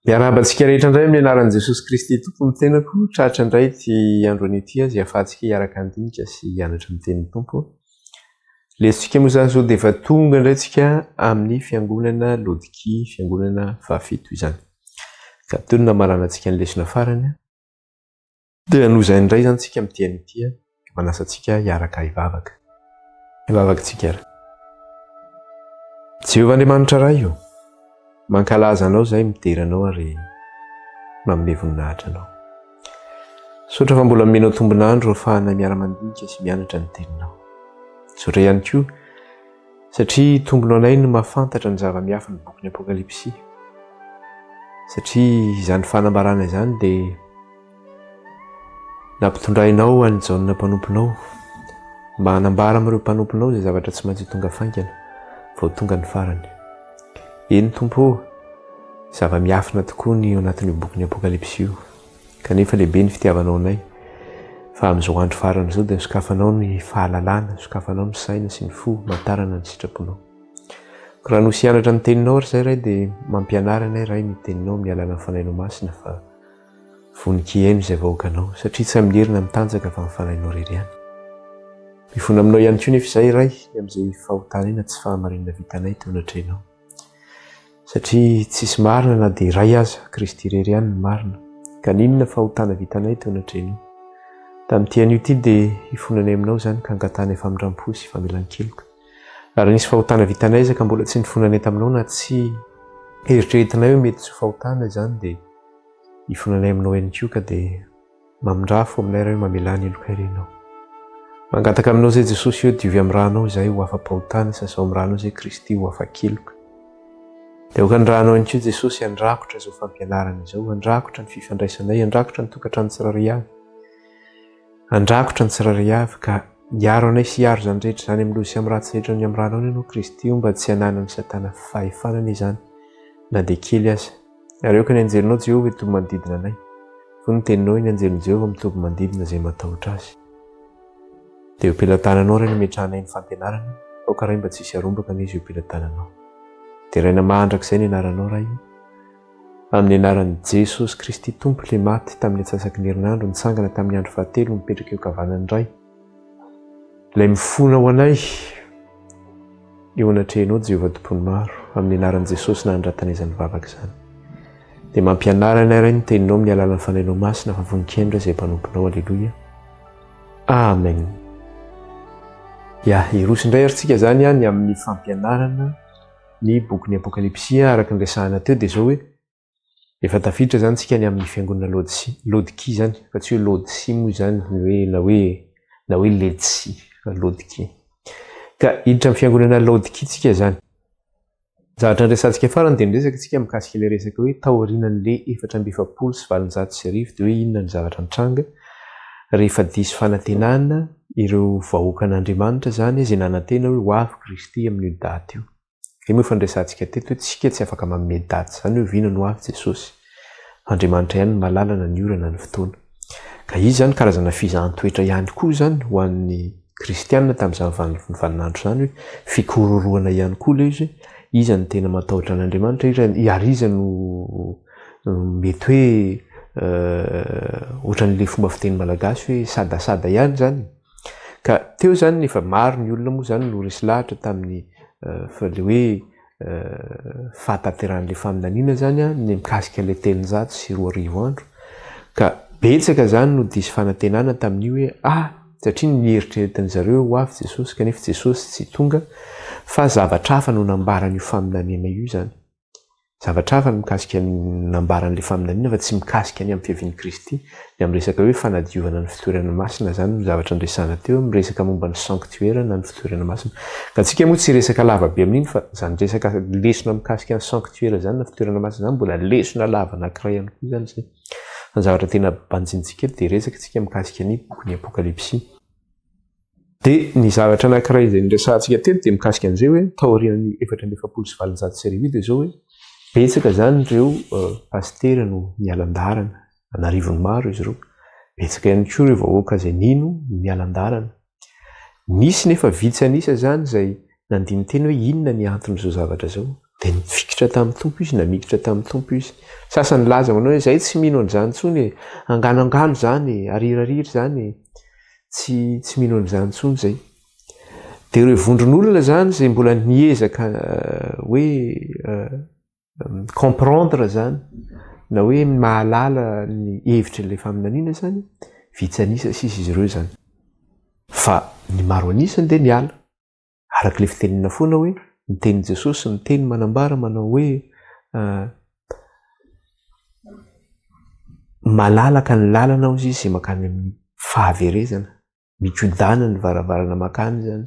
Miarahaba antsika rehetra indray amin'ny anaran'i Jesosy Kristy Tompo ny tenako. Tratra indray ity andro anio ity izay ahafahantsika hiaraka handinika sy hianatra ny tenin'ny Tompo. Lesotsika moa izany izao dia efa tonga indray tsika amin'ny fiangonana Laodikia, fiangonana fahafito izany. Ka teo no namaranantsika ny lesona farany. Dia hanohy izay indray izany tsika amin'ity anio ity an, manasa antsika hiaraka hivavaka. Hivavaka tsika ary. Jehovah Andriamanitra Ray o, mankalaza Anao izahay, midera Anao ary manome voninahitra Anao. Misaotra fa mbola omenao tombon'andro ahafahanay miara-mandinika sy mianatra ny Teninao. Misaotra ihany koa satria tombony ho anay ny mahafantatra ny zava-miafin'ny bokin'ny Apokalypsy. Satria izany fanambarana izany dia nampitondrainao an'i Jaona mpanomponao mba hanambara amin'ireo mpanomponao izay zavatra tsy maintsy ho tonga faingana vao tonga ny farany. Eny Tompo ô, zava-miafina tokoa ny ao anatin'io bokin'ny Apokalypsy io. Kanefa lehibe ny fitiavanao anay, fa amin'izao andro farany izao dia sokafanao ny fahalalana, sokafanao ny saina sy ny fo hamantarana ny sitraponao. Koa raha nosy hianatra ny teninao ary izay Ray dia mampianara anay Ray ny teninao amin'ny alalan'ny Fanahinao Masina fa vonon-kihaino izay vahoakanao, satria tsy amin'ny hery na amin'ny tanjaka fa amin'ny Fanahinao irery ihany. Mifona aminao ihany koa nefa izahay Ray ny amin'izay fahotanay na tsy fahamarinana vitanay teo anatrehanao. Satria tsisy marina na dia iray aza, Kristy irery ihany no marina. Ka n'inona fahotana vitanay teo anatrehanao. Tamin'ity anio ity dia hifonanay aminao izany ka angatahanay famindram-po sy famelan-keloka. Raha nisy fahotana vitanay aza ka mbola tsy nifonanay taminao na tsy eritreretinay hoe mety tsy ho fahotana izany dia hifonanay aminao ihany koa ka dia Mamindrafo aminay Ray o mamelà ny helokay re Ianao. Mangataka aminao izay Jesosy o diovy amin'ny rànao izahay ho afa-pahotana sasao amin'ny rànao izay Kristy ho afa-keloka. Dia aoka ny rànao ihany koa Jesosy handrakotra izao fampianarana izao, handrakotra ny fifandraisanay, handrakotra ny tokantrano tsirairay avy, handrakotra ny tsirairay avy ka hiaro anay sy hiaro izany rehetra izany amin'ny loza sy amin'ny ratsy rehetra ny amin'ny rànao Ianao Kristy o mba tsy hananan'i Satana fahefana anie izany na dia kely aza. Ary aoka ny anjelinao Jehovah hitoby manodidina anay. Hoy ny teninao hoe, Ny anjelin'i Jehovah mitoby manodidina izay matahotra azy. Dia eo am-pelatananao, Ray, no ametrahanay ny fampianarana, aoka, Ray, mba tsy hisy harombaka anie izy eo am-pelatananao. Deraina mandrakizay ny anaranao, Ray, amin'ny anaran'i Jesosy Kristy Tompo, ilay maty tamin'ny antsasaky ny herinandro, nitsangana tamin'ny andro fahatelo, mipetraka eo ankavanan'ny Ray, Ilay mifona ho anay eo anatrehanao Jehovah Tompon'ny maro, amin'ny anaran'i Jesosy nanoratana izany vavaka izany. Dia mampianara anay Ray ny teninao amin'ny alalan'ny Fanahinao Masina fa vonon-kendry izay mpanomponao. Aleloia. Amen. Ya, hiroso indray ary tsika izany ny amin'ny fampianarana ny bokin'ny Apokalypsy araka ny resahana teo dia izao hoe Efa tafiditra izany tsika ny amin'ny fiangonana Laodisia, Laodikia izany, fa tsy hoe Laodisia moa izany, ny hoe na hoe na hoe Ledsia, fa Laodikia. Ka hiditra amin'ny fiangonana Laodikia tsika izany. Zavatra niresahantsika farany dia niresaka tsika mikasika ilay resaka hoe taorianan'le 1844 dia hoe inona ny zavatra nitranga rehefa diso fanantenana ireo vahoakan'Andriamanitra izany izay nanantena hoe ho avy Kristy amin'io daty io. Izay moa efa niresahantsika teto hoe tsika tsy afaka manome daty izany hoe oviana no avy Jesosy. Fa Andriamanitra ihany no mahalala na ny ora na ny fotoana. Ka izy izany karazana fizahan-toetra ihany koa izany ho an'ny kristiana tamin'izany vaninandro izany hoe fikororohana ihany koa ilay izy hoe iza no tena matahotra an'Andriamanitra, ary iza no mety hoe ohatran'ilay fomba fiteny malagasy hoe sadasada ihany izany. Ka teo izany efa maro ny olona moa izany no resy lahatra tamin'ny fa le hoe fahatanterahan'ilay faminaniana izany an, ny mikasika ilay 2300 andro. Ka betsaka izany no diso fanantenana tamin'io hoe ah satria nieritreretin'ny zareo hoe ho avy Jesosy kanefa Jesosy tsy tonga fa zavatra hafa no nambaran'io faminaniana io izany. Zavatra hafa ny mikasika ny nambaran'ilay faminaniana fa tsy mikasika ny amin'ny fiavian'i Kristy. Ny amin'ny resaka hoe fanadiovana ny fitoerana masina izany no zavatra niresahana teo, miresaka momba ny sanctuaire na ny fitoerana masina. Ka antsika moa tsy hiresaka lava be amin'iny fa izany resaka lesona mikasika ny sanctuaire izany na fitoerana masina izany mbola lesona lava anankiray ihany koa izany izay. Fa ny zavatra tena banjinintsika eto dia resaka tsika mikasika ny bokin'ny Apokalypsy. Dia ny zavatra anankiray izay niresahantsika teto dia mikasika an'izay hoe taorian'ny 1844 io dia izao hoe betsaka izany ireo pasitera no niala an-dalana, an'arivony maro izy ireo. Betsaka ihany koa ireo vahoaka izay nino no niala an-dalana. Nisy nefa vitsy an'isa izany izay nandini-tena hoe inona ny anton'izao zavatra izao. Dia nifikitra tamin'ny Tompo izy, namikitra tamin'ny Tompo izy. Sasany nilaza manao hoe izay tsy mino an'izany intsony e, angano angano izany e, arirariry izany e, tsy tsy mino an'izany intsony izay. Dia ireo vondron'olona izany izay mbola niezaka hoe comprendre izany na hoe mahalala ny hevitr'ilay faminaniana izany, vitsy an'isa sisa izy ireo izany. Fa ny maro an'isany dia niala. Araka ilay fitenenana foana hoe ny tenin'i Jesosy ny teny manambara manao hoe malalaka ny lalana hozy izy izay mankany amin'ny fahaverezana, mikodana ny varavarana mankany izany.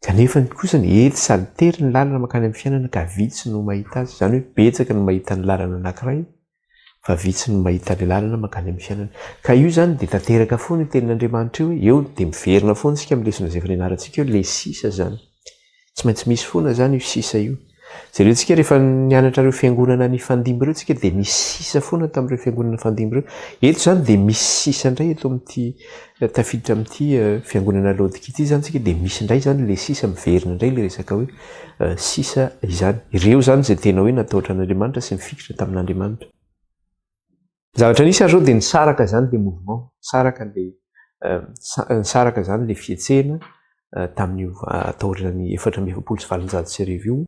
Kanefa ny kosa ny ety sady tery ny lalana mankany amin'ny fiainana ka vitsy no mahita azy, izany hoe betsaka no mahita ny lalana anankiray fa vitsy ny mahita ilay lalana mankany amin'ny fiainana. Ka io izany dia tanteraka foana io tenin'Andriamanitra io hoe eo dia miverina foana isika amin'ny lesona izay efa nianarantsika eo, ilay sisa izany. Tsy maintsy misy foana izany io sisa io. Jerentsika rehefa nianatra ireo fiangonana nifandimby ireo tsika dia nisy sisa foana tamin'ireo fiangonana nifandimby ireo. Eto izany dia misy sisa indray eto amin'ity tafiditra amin'ity fiangonana Laodikia ity izany tsika dia misy indray izany ilay sisa miverina indray ilay resaka hoe sisa izany. Ireo izany izay tena hoe natahotra an'Andriamanitra sy nifikitra tamin'Andriamanitra. Ny zavatra nisy ary izao dia nisaraka izany ilay mouvement, nisaraka ilay nisaraka izany ilay fihetsehana tamin'io taorian'ny 1844 io.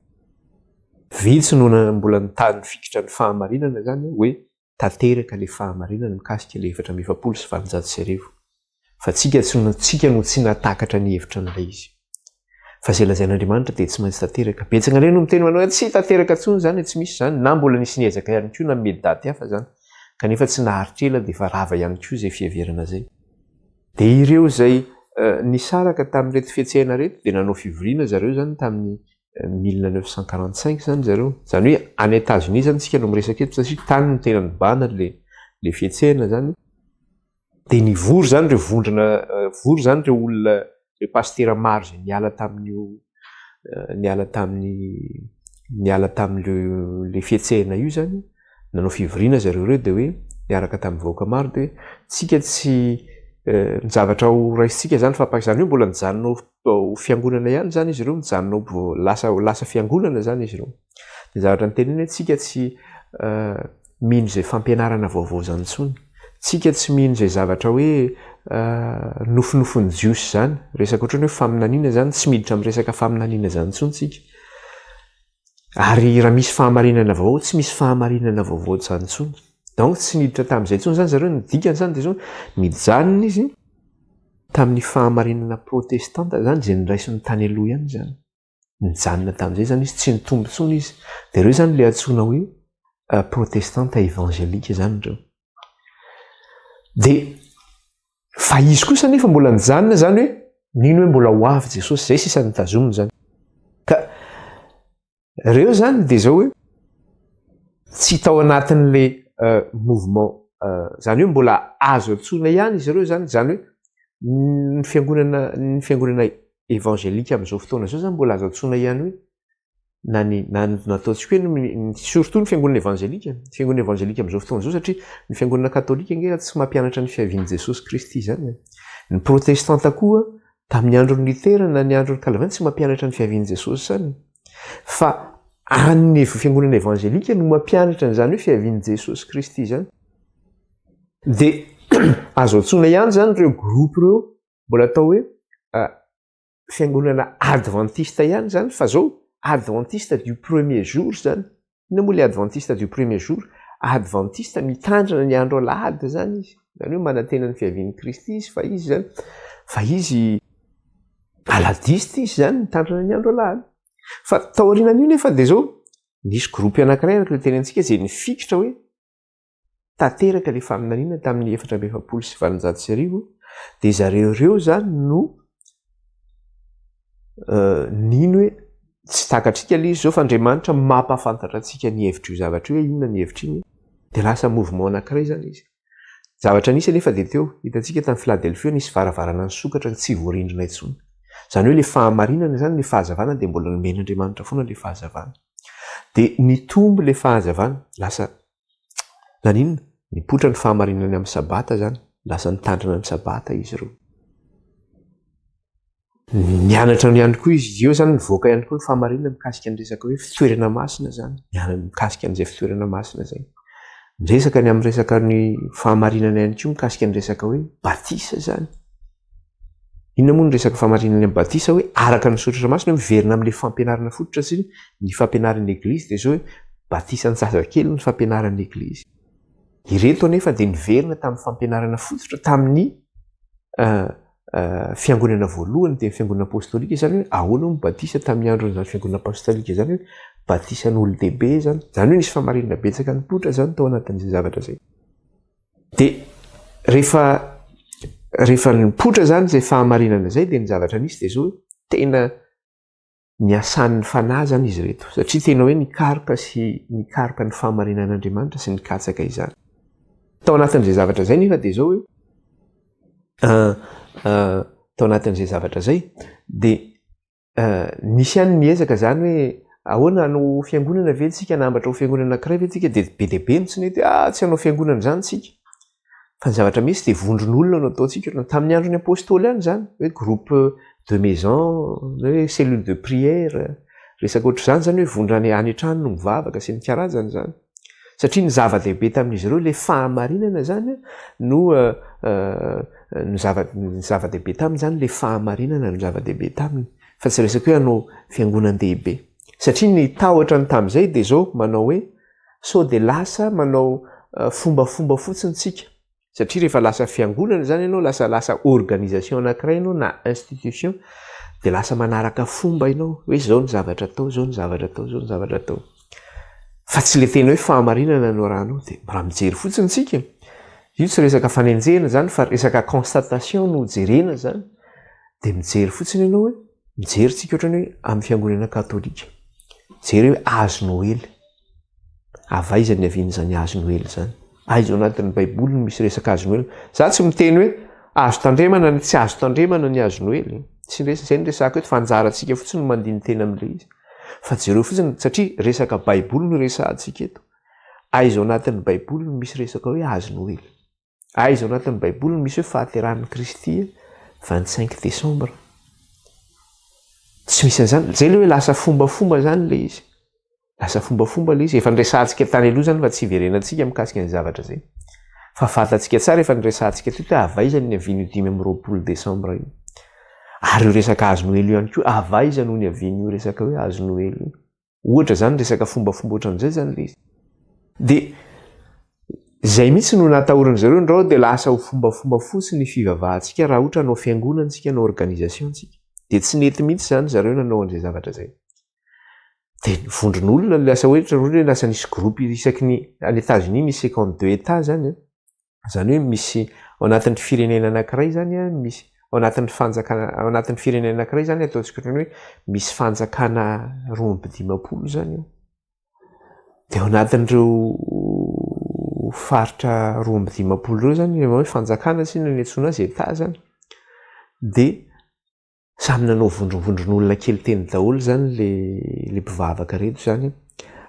Vitsy no mbola nitady nifikitra ny fahamarinana izany hoe tanteraka ilay fahamarinana mikasika ilay 1844. Fa tsika tsy no tsika no tsy nahatakatra ny hevitra an'ilay izy. Fa izay lazain'Andriamanitra dia tsy maintsy tanteraka. Betsaka indray no miteny manao hoe tsy tanteraka intsony izany e, tsy misy izany. Na mbola nisy niezaka ihany koa nanome daty hafa izany. Kanefa tsy naharitra ela dia efa rava ihany koa izay fiheverana izay. Dia ireo izay nisaraka tamin'ireto fihetsehana ireto dia nanao fivoriana zareo izany tamin'ny 1945 izany zareo. Izany hoe any Etazonia izany isika no miresaka eto satria tany no tena nibahana ilay fihetsehana izany. Dia nivory izany ireo vondrona, vory izany ireo olona, ireo pasitera maro izay niala tamin'io, niala tamin'ny, niala tamin'ilay ilay fihetsehana io izany, nanao fivoriana zareo ireo dia hoe niaraka tamin'ny vahoaka maro dia hoe tsika tsy ny zavatra ho raisintsika izany fa izany hoe mbola nijanona ho fiangonana ihany izany izy ireo, nijanona ho lasa lasa fiangonana izany izy ireo. Ny zavatra niteneniny hoe tsika tsy mino izay fampianarana vaovao izany intsony. Tsika tsy mino izay zavatra hoe nofinofin'ny Jiosy izany. Resaka ohatran'ny hoe faminaniana izany, tsy miditra amin'ny resaka faminaniana izany intsony tsika. Ary raha misy fahamarinana vaovao, tsy misy fahamarinana vaovao izany intsony. Donc tsy niditra tamin'izay intsony izany zareo, ny dikany izany dia izao, nijanona izy tamin'ny fahamarinana protestanta izany izay noraisiny tany aloha ihany izany. Nijanona tamin'izay izany izy, tsy nitombo intsony izy. Dia ireo izany ilay antsoina hoe protestanta evangelika izany ireo. Dia fa izy kosa nefa mbola nijanona izany hoe nino hoe mbola ho avy Jesosy, izay sisa nitazominy izany. Ka ireo izany dia izao hoe tsy tao anatin'ilay mouvement, izany hoe mbola azo antsoina ihany izy ireo izany, izany hoe ny fiangonana ny fiangonana evangelika amin'izao fotoana izao izany mbola azo antsoina ihany hoe na ny na ny nataontsika hoe ny surtout ny fiangonana evangelika, ny fiangonana evangelika amin'izao fotoana izao satria ny fiangonana katolika ange tsy mampianatra ny fiavian'i Jesosy Kristy izany e. Ny protestanta koa tamin'ny andron'i Luther na ny andron'i Calvin tsy mampianatra ny fiavian'i Jesosy izany. Fa any fiangonana evangelika no mampianatra an'izany hoe fiavian'i Jesosy Kristy izany. Dia azo antsoina ihany izany ireo groupe ireo mbola atao hoe fiangonana adventiste ihany zany fa zao adventiste du premier jour zany inona moa le adventiste du premier jour adventiste mitandrina ny andro alahady zany izy zany hoe manantena ny fiavian'i kristy izy fa izy zany fa izy aladiste izy zany mitandrina ny andro alahady fa taorianan'io nefa de zao nisy groupe anankiray araka le tenentsika zay nifikitra hoe tanteraka ilay faminaniana tamin'ny 1844 dia zareo ireo izany no nino hoe tsy takatrika ilay izy izao fa Andriamanitra mampahafantatra antsika ny hevitr'io zavatra io hoe inona ny hevitr'iny dia lasa mouvement anankiray izany izy. Zavatra nisy anefa dia teo, hitantsika tamin'ny Philadelphia nisy varavarana nisokatra tsy voarindrina intsony. Izany hoe ilay fahamarinana izany, ilay fahazavana dia mbola nomen'Andriamanitra foana ilay fahazavana. Dia nitombo ilay fahazavana, lasa Naninona? Nipoitra ny fahamarinany amin'ny Sabata izany. Lasa nitandrina ny Sabata izy ireo. Nianatra ihany koa izy, eo izany nivoaka ihany koa ny fahamarinana mikasika ny resaka hoe fitoerana masina izany, nianatra mikasika an'izay fitoerana masina izay. Niresaka ny amin'ny resaka ny fahamarinana ihany koa mikasika ny resaka hoe batisa izany. Inona moa ny resaka fahamarinana amin'ny batisa hoe araka ny soratra masina hoe miverina amin'ilay fampianarana fototra sy ny fampianaran'ny eglizy dia izao hoe batisan'ny zazakely ny fampianaran'ny eglizy. Ireto anefa dia niverina tamin'ny fampianarana fototra tamin'ny fiangonana voalohany dia ny fiangonana apostolika izany hoe ahoana ny batisa tamin'ny andron'izany fiangonana apostolika izany hoe batisan'olon-dehibe izany. Izany hoe nisy fahamarinana betsaka nipoitra izany tao anatin'izay zavatra izay. Dia rehefa rehefa nipoitra izany izay fahamarinana izay dia ny zavatra nisy dia izao hoe tena niasan'ny fanahy izany izy ireto satria tena hoe nikaroka sy nikaroka ny fahamarinan'Andriamanitra sy nikatsaka izany. Tao anatin'izay zavatra izay nefa dia izao hoe tao anatin'izay zavatra izay dia nisy ihany ny ezaka izany hoe ahoana hanao fiangonana ve tsika, hanambatra ho fiangonana anankiray ve tsika, dia be dia be ny tsy nety hoe ah tsy hanao fiangonana izany tsika. Fa ny zavatra misy dia vondron'olona no ataontsika ohatrany tamin'ny andron'ny apostoly ihany izany, hoe groupe de maison, na hoe cellule de prière, resaka ohatr'izany izany hoe vondrona any any an-trano no mivavaka sy ny karazany izany. Satria ny zava-dehibe tamin'izy ireo ilay fahamarinana izany no ny zava- ny zava-dehibe taminy izany ilay fahamarinana no zava-dehibe taminy fa tsy resaka hoe hanao fiangonan-dehibe. Satria ny tahotra ny tamin'izay dia izao manao hoe Sao dia lasa manao fombafomba fotsiny tsika? Satria rehefa lasa fiangonana izany ianao, lasa lasa organisation anankiray ianao na institution, dia lasa manaraka fomba ianao, hoe izao ny zavatra atao, izao ny zavatra atao, izao ny zavatra atao. Fa tsy ilay tena hoe fahamarinana no arahanao. Dia raha mijery fotsiny tsika, io tsy resaka fanenjehana izany fa resaka constatation no jerena izany. Dia mijery fotsiny ianao hoe, mijery tsika ohatrany hoe amin'ny fiangonana katolika, mijery hoe hazo Noely. Avy aiza niavian'izany hazo Noely izany? Aiza ao anatin'ny Baiboly no misy resaka hazo Noely? Za tsy miteny hoe azo tandremana ny tsy azo tandremana ny hazo Noely. Tsy resaka izay no resahako eto fa anjarantsika fotsiny no mandini-tena amin'ilay izy. Fa jereo fotsiny satria resaka Baiboly no resahantsika eto. Aiza ao anatin'ny Baiboly no misy resaka hoe hazo Noely? Aiza ao anatin'ny Baiboly no misy hoe fahaterahan'i Kristy 25 décembre? Tsy misy an'izany. Izay ilay hoe lasa fombafomba izany ilay izy. Lasa fombafomba ilay izy. Efa niresahantsika tany aloha izany fa tsy hiverenantsika mikasika ny zavatra izay. Fa fantatsika tsara efa niresahantsika teto hoe avy aiza ny niavian'io 25 décembre io. Ary io resaka hazo Noely io ihany koa, avy aiza no niavian'io resaka hoe hazo Noely io. Ohatra zany resaka fombafomba ohatran'izay zany le izy. De zay mihitsy no natahoran-dry zareo ndrao de lasa ho fombafomba fotsiny ny fivavahantsika raha ohatra hanao fiangonana tsika, hanao organisation tsika. De tsy nety mihitsy zany zareo nanao an'izay zavatra zay. De ny vondron'olona lasa hoe ohatra hoe lasa nisy groupe isaky ny any Etats-Unis misy 52 états zany an. Izany hoe misy ao anatin'ny firenena anankiray izany an, misy ao anatin'ny fanjakana, ao anatin'ny firenena anankiray izany ataontsika ohatran'ny hoe misy fanjakana 52 izany eo. Dia ao anatin'ireo faritra 52 ireo izany, rehefa hoe fanjakana tsy inona no iantsoana azy, état izany, dia Samy nanao vondrovondron'olona kely teny daholo izany le le mpivavaka reto izany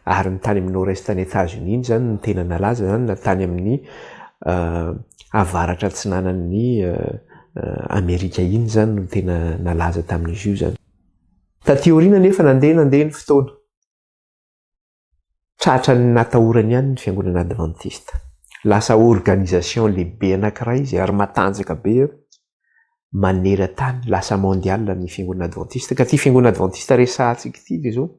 ary ny tany amin'ny nord-est any Etats-Unis iny izany no tena nalaza izany na tany amin'ny avaratra atsinanan'ny Amerika iny izany no tena nalaza tamin'izy io izany. Taty aoriana anefa nandeha nandeha ny fotoana. Tratran'ny natahorany ihany ny fiangonana advantista. Lasa organisation lehibe anankiray izy ary matanjaka be maneran-tany, lasa mondial ny fiangonana advantista. Ka ity fiangonana advantista resahantsika ity dia izao,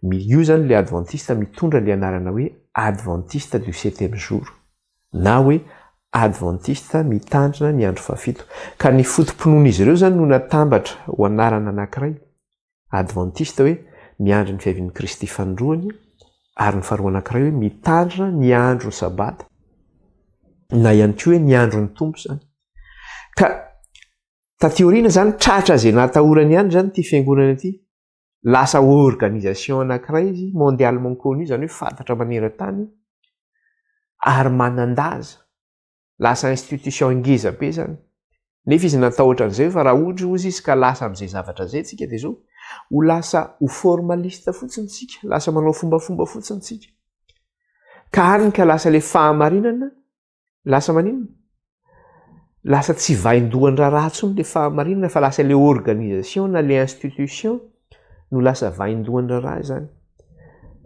io izany ilay advantista mitondra ilay anarana hoe advantiste du septième jour na hoe advantista mitandrina ny andro fahafito. Ka ny foto-pinoan'izy ireo izany no natambatra ho anarana anankiray. Advantista hoe miandry ny fiavian'i Kristy fanindroany ary ny faharoa anankiray hoe mitandrina ny andro sabata na ihany koa hoe ny andron'ny Tompo izany. Ka taty aoriana izany tratra izay natahorany ihany izany ity fiangonana ity. Lasa organisation anankiray izy mondialement connu izany hoe fantatra maneran-tany ary manan-daza. Lasa institution ngeza be zany. Nefa izy natahotra an'izay fa raha ohatra hozy izy ka lasa amin'izay zavatra izay tsika dia zao ho lasa ho formaliste fotsiny tsika, lasa manao fombafomba fotsiny tsika. Ka hany ka lasa le fahamarinana lasa maninona? Lasa tsy vaindohan-draharaha intsony le fahamarinana fa lasa le organisation na le institution no lasa vaindohan-draharaha izany.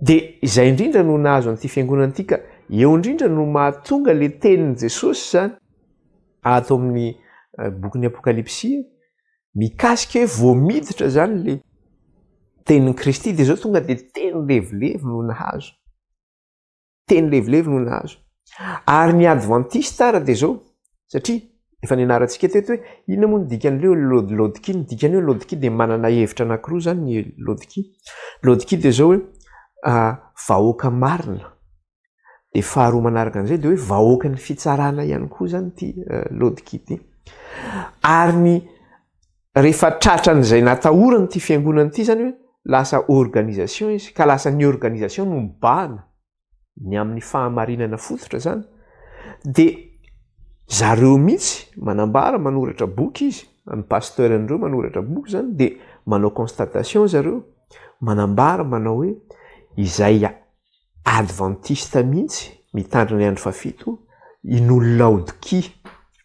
De izay indrindra no nahazo an'ity fiangonana ity ka eo indrindra no mahatonga le tenin'i Jesosy izany ato amin'ny bokin'ny Apokalypsy mikasika hoe vao miditra izany le tenin'i Kristy de zao tonga de teny levilevy no nahazo. Teny levilevy no nahazo. Ary ny advantista ara dia zao, satria efa nianarantsika teto hoe inona moa ny dikan'ilay hoe Laodikia? Ny dikan'ny hoe Laodikia dia manana hevitra anankiroa izany ny Laodikia. Laodikia dia zao hoe vahoaka marina. Dia faharoa manaraka an'izay dia hoe vahoakan'ny fitsarana ihany koa izany ity Laodikia ity. Ary ny rehefa tratran'izay natahorany ity fiangonana ity izany hoe lasa organisation izy ka lasa ny organisation no mibahana ny amin'ny fahamarinana fototra izany dia zareo mihitsy manambara manoratra boky izy amin'ny pasteur an'ireo manoratra boky izany dia manao constatation zareo manambara manao hoe izay Advantista mihitsy mitandrina ny andro fahafito i Nololaodikia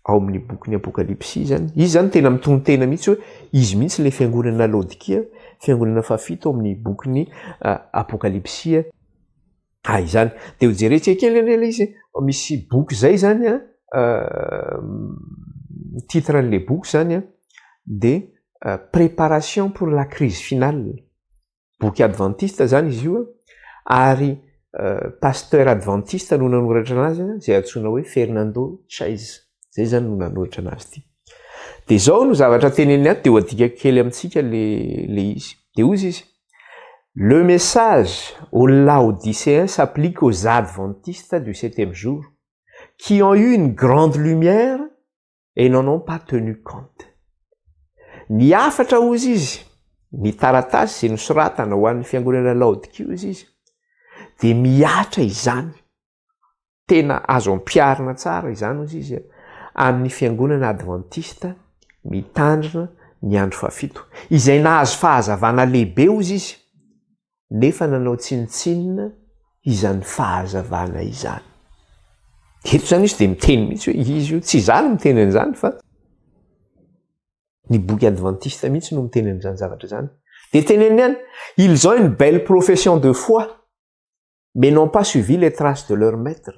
ao amin'ny bokin'ny Apokalypsy izany. Izy izany tena mitonon-tena mihitsy hoe izy mihitsy ilay fiangonana Laodikia, fiangonana fahafito ao amin'ny bokin'ny Apokalypsy. Ah izany. Dia ho jerentsika kely anie ilay izy. Misy boky izay izany an, ny titre an'ilay boky izany an, dia Préparation pour la crise finale. Boky advantista zany izy io ary pasteur advantista no nanoratra anazy izay antsoina hoe Fernando Chase. Zay zany no nanoratra anazy ity. De zao no zavatra teneniny ato de ho adikako kely amintsika le le izy. De hozy izy, Le message aux Laodicéens s'applique aux adventistes du septième jour qui ont eu une grande lumière et n'en ont pas tenu compte. Ny hafatra hozy izy, ny taratasy izay nosoratana ho an'ny fiangonana Laodikia hozy izy, dia mihatra izany, tena azo ampiharina tsara izany hozy izy, amin'ny fiangonana advantista mitandrina ny andro fahafito, izay nahazo fahazavana lehibe hozy izy, nefa nanao tsinontsinona izany fahazavana izany. Eto izany izy dia miteny mihitsy hoe izy io, tsy izaho no miteny an'izany fa ny boky advantiste mihitsy no miteny an'izany zavatra izany. Dia teneniny ihany, ils ont une belle profession de foi, mais n'ont pas suivi les traces de leur maître.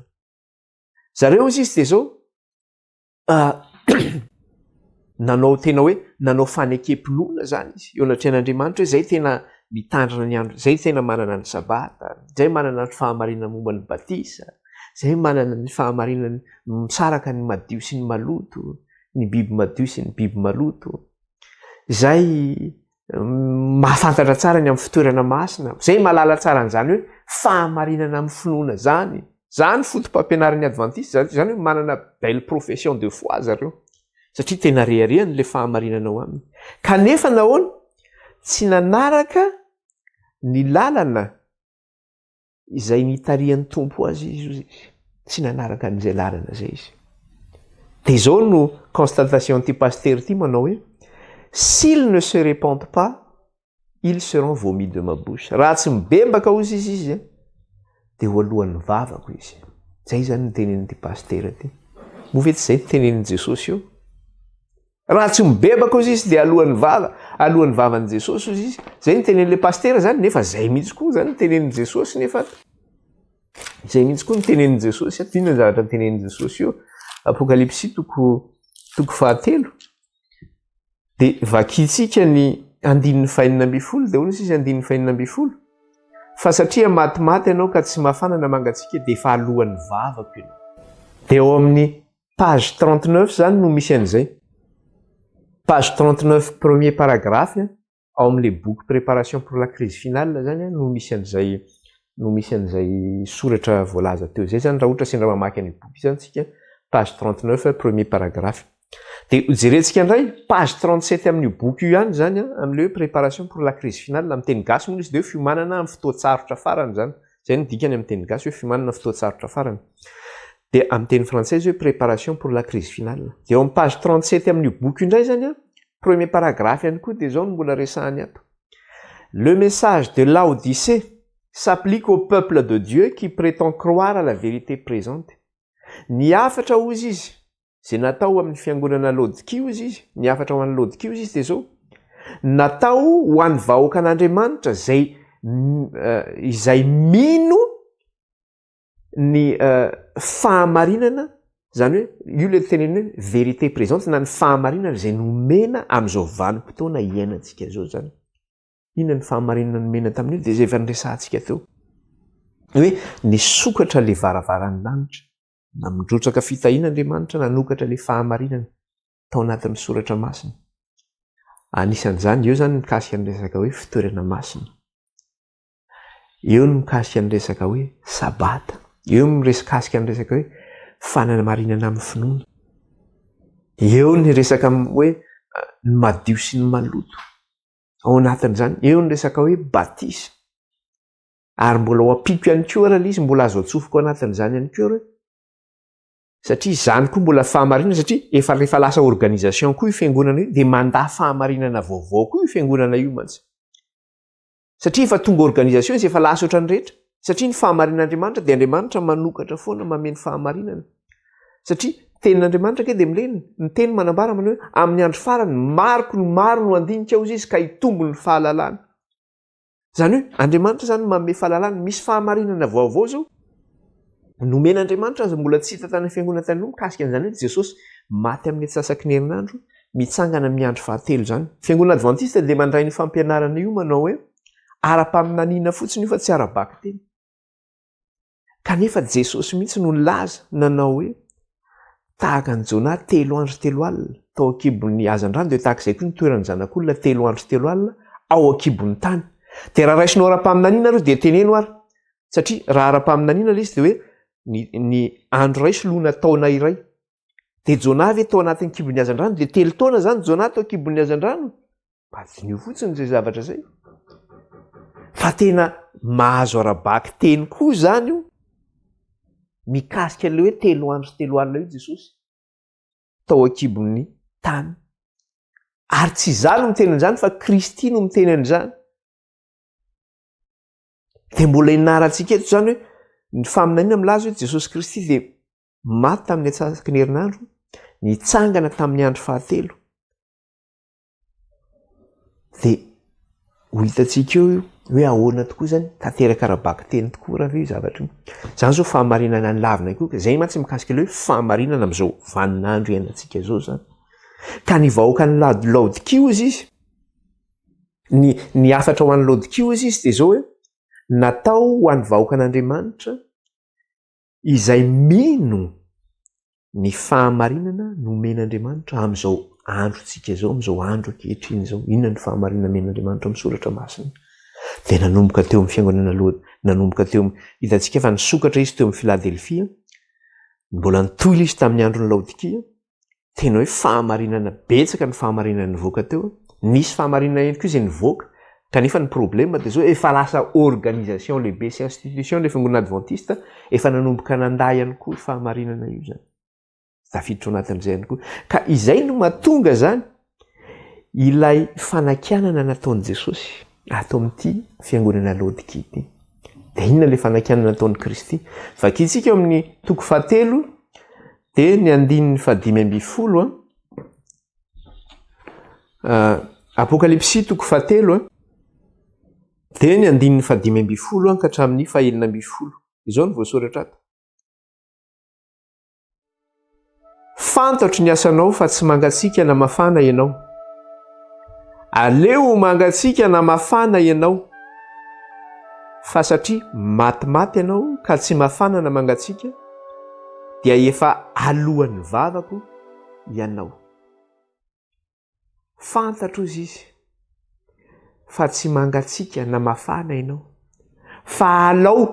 Zareo izy izy dia izao, nanao tena hoe nanao fanekem-pinoana zany izy eo anatrehan'Andriamanitra hoe zay tena mitandrina ny andro, zay tena manana ny sabata, zay manana ny fahamarinana momba ny batisa, zay manana ny fahamarinana misaraka ny madio sy ny maloto, ny biby madio sy ny biby maloto, zay mahafantatra tsara ny amin'ny fitoerana masina, zay mahalala tsara an'izany hoe fahamarinana amin'ny finoana zany, zany foto-pampianaran'ny advantista zany, zany hoe manana belle profession de foi zareo, satria tena reharehany le fahamarinana ao aminy, kanefa nahoana tsy nanaraka ny lalana izay nitarihan'ny Tompo azy izy ozy izy, tsy nanaraka an'izay lalana izay izy. Dia izao no constatation ity pasitera ity manao hoe, s'ils ne se repentent pas, ils seront vomis de ma bouche. Raha tsy mibebaka ozy izy izy, dia ho alohan'ny vavako izy. Izay izany no tenenin'ity pasitera ity. Moa ve tsy izay no tenenin'i Jesosy eo? Raha tsy mibebaka ozy izy dia alohan'ny vava, alohan'ny vavan'i Jesosy ozy izy. Zay ny tenenin'ilay pasitera zany, nefa zay mihitsy koa zany ny tenenin'i Jesosy nefa zay mihitsy koa ny tenenin'i Jesosy. Inona ny zavatra tenenin'i Jesosy io? Apokalypsy toko toko fahatelo. Dia vakintsika ny andininy fahenina ambin'ny folo, dia hoy izy andininy fahenina ambin'ny folo. Fa satria matimaty ianao ka tsy mafana na mangatsiaka dia efa alohan'ny vavako ianao. Dia ao amin'ny Page 39 zany no misy an'izay. Page 39 premier paragraphe ao amin'ilay boky préparation pour la crise finale zany no misy an'izay no misy an'izay soratra voalaza teo izay zany raha ohatra sendra mamaky an'io boky io zany tsika page 39 premier paragraphe. Dia hojerentsika indray page 37 amin'io boky io ihany zany amin'ilay hoe préparation pour la crise finale amin'ny teny gasy moa izy dia hoe fiomanana amin'ny fotoan-tsarotra farany zany. Izay no dikany amin'ny teny gasy hoe fiomanana fotoan-tsarotra farany. Dia amin'ny teny frantsay izy hoe préparation pour la crise finale. Dia eo amin'ny page 37 amin'io boky io indray izany an, premier paragraphe ihany koa dia izao no mbola resahany ato. Le message de Laodicée s'applique au peuple de Dieu qui prétend croire à la vérité présente. Ny hafatra hozy izy. Izay natao amin'ny fiangonana Laodikia hozy izy, ny hafatra ho an'ny Laodikia hozy izy dia izao, natao ho an'ny vahoakan'Andriamanitra izay izay mino ny fahamarinana, izany hoe io ilay tenenina hoe vérité présente na ny fahamarinana izay nomena amin'izao vanim-potoana iainantsika izao izany. Inona ny fahamarinana nomena tamin'io? Dia izay efa niresahantsika teo. Hoe nisokatra ilay varavaran'ny lanitra. Namindrotsaka fitahiana Andriamanitra nanokatra ilay fahamarinana tao anatin'ny soratra masina. Anisan'izany eo izany mikasika ny resaka hoe fitoerana masina. Eo ny mikasika ny resaka hoe sabata. Eo ny miresikasika ny resaka hoe fanamarinana amin'ny finoana. Eo ny resaka hoe ny madio sy ny maloto. Ao anatin'izany, eo ny resaka hoe batisa. Ary mbola ho ampiako ihany koa ary ilay izy, mbola azo atsofoko anatin'izany ihany koa ary satria izany koa mbola fahamarinana satria efa rehefa lasa organisation koa io fiangonana io dia mandà fahamarinana vaovao koa io fiangonana io mantsy. Satria efa tonga organisation izy efa lasa ohatran'ny rehetra. Satria ny fahamarinan'Andriamanitra dia Andriamanitra manokatra foana mameno fahamarinana. Satria tenin'Andriamanitra ange dia milena. Ny teny manambara manao hoe amin'ny andro farany mariko ny maro no handinika hozy izy ka hitombo ny fahalalana. Izany hoe Andriamanitra izany manome fahalalana, misy fahamarinana vaovao izao nomen'Andriamanitra aza mbola tsy hita tany amin'ny fiangonana tany aloha mikasika an'izany hoe Jesosy maty amin'ny antsasaky ny herinandro, mitsangana amin'ny andro fahatelo izany. Fiangonana advantista dia mandray ny fampianarana io manao hoe ara-paminaniana fotsiny io fa tsy ara-bakiteny. Kanefa Jesosy mihitsy no nilaza nanao hoe, Tahaka an'i Jonah telo andro telo alina tao an-kibon'ny hazandrano dia tahaka izay koa ny toeran'ny Zanak'olona telo andro telo alina ao an-kibon'ny tany. Dia raha raisinao ara-paminaniana aloha dia teneno ary, satria raha ara-paminaniana ilay izy dia hoe ny, ny andro iray soloina taona iray. Dia Jonah ve tao anatin'ny kibon'ny hazandrano? Dia telo taona izany Jonah tao an-kibon'ny hazandrano? Mba diniho fotsiny izay zavatra izay. Fa tena mahazo ara-baky teny koa izany io mikasika ilay hoe telo andro sy telo alina io Jesosy tao an-kibon'ny tany. Ary tsy izaho no miteny an'izany fa Kristy no miteny an'izany. Dia mbola ianarantsika eto izany hoe ny faminaniana milaza hoe Jesosy Kristy dia maty tamin'ny antsasaky ny herinandro, nitsangana tamin'ny andro fahatelo. Dia ho hitantsika eo io hoe ahoana tokoa izany, tanteraka ara-bakiteny tokoa raha ve io zavatra io. Izany izao fahamarinana ny lavina koa, izay mantsy mikasika ilay hoe fahamarinana amin'izao vaninandro iainantsika izao izany. Ka ny vahoakan'ny Laodikia hozy izy, ny, ny hafatra ho an'ny Laodikia hozy izy dia izao hoe, natao ho an'ny vahoakan'Andriamanitra Izay mino ny fahamarinana nomen'Andriamanitra amin'izao androntsika izao, amin'izao andro ankehitriny izao, inona ny fahamarinana nomen'Andriamanitra amin'ny soratra masina? Dia nanomboka teo amin'ny fiangonana aloha, nanomboka teo amin'ny, hitantsika fa nisokatra izy teo amin'ny Filadelfia, mbola nitohy izy tamin'ny andron'ny Laodikia, tena hoe fahamarinana betsaka ny fahamarinana nivoaka teo, nisy fahamarinana ihany koa izay nivoaka, kanefa ny problème dia zao efa lasa organisation lehibe sy institution ilay fiangonana adventiste, efa nanomboka nandà ihany koa io fahamarinana io zany, tafiditra ao anatin'izay ihany koa, ka izay no mahatonga zany ilay fanakianana nataon'i Jesosy ato amin'ity fiangonana Laodikia ity. Dia inona ilay fanakianana nataon'i Kristy? Vakintsika eo amin'ny toko fahatelo dia ny andininy fahadimy ambin'ny folo a. Apokalypsy toko fahatelo a, dia ny andininy fahadimy ambin'ny folo ka hatramin'ny fahenina ambin'ny folo. Izao no voasoratra ato. Fantatro ny asanao fa tsy mangatsiaka na mafana ianao. Aleo ho mangatsiaka na mafana ianao. Fa satria matimaty ianao ka tsy mafana na mangatsiaka, dia efa alohan'ny vavako ianao. Fantatro hozy izy fa tsy mangatsiaka na mafana ianao, fa alao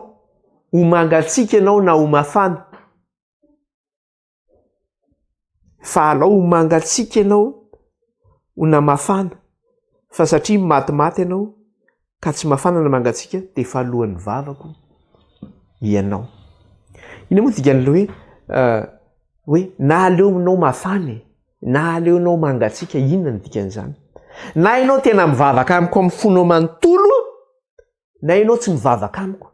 ho mangatsiaka ianao na ho mafana. Fa alao ho mangatsiaka ianao ho na mafana, fa satria matimaty ianao ka tsy mafana na mangatsiaka dia efa alohan'ny vavako ianao. Inona moa dikan'ilay hoe hoe na aleonao mafana e, na aleonao mangatsiaka, inona no dikan'izany? Na ianao tena mivavaka amiko amin'ny fonao manontolo na ianao tsy mivavaka amiko.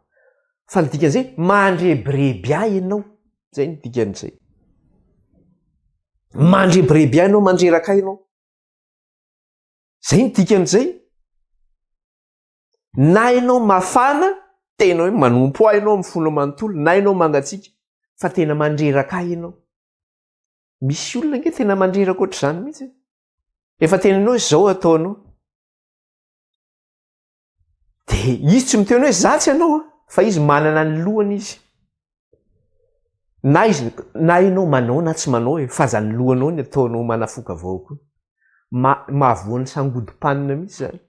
Fa ny dikan'izay mandrebireby ahy ianao, izay no dikan'izay. Mandrebireby ahy ianao, mandreraka ahy ianao. Zay ny dikan'izay. Na ianao mafana, tena hoe manompo ahy ianao amin'ny fonao manontolo, na ianao mangatsiaka, fa tena mandreraka ahy ianao. Misy olona ange tena mandreraka ohatr'izany mihitsy. Efa tenenao hoe zao ataonao. De izy tsy miteny hoe za tsy anao a, fa izy manana ny lohany izy. Na izy na ianao manao na tsy manao e, fa zany lohanao ny ataonao manafoka vao koa. Ma- mahavoan'ny sangodim-panina mihitsy zany.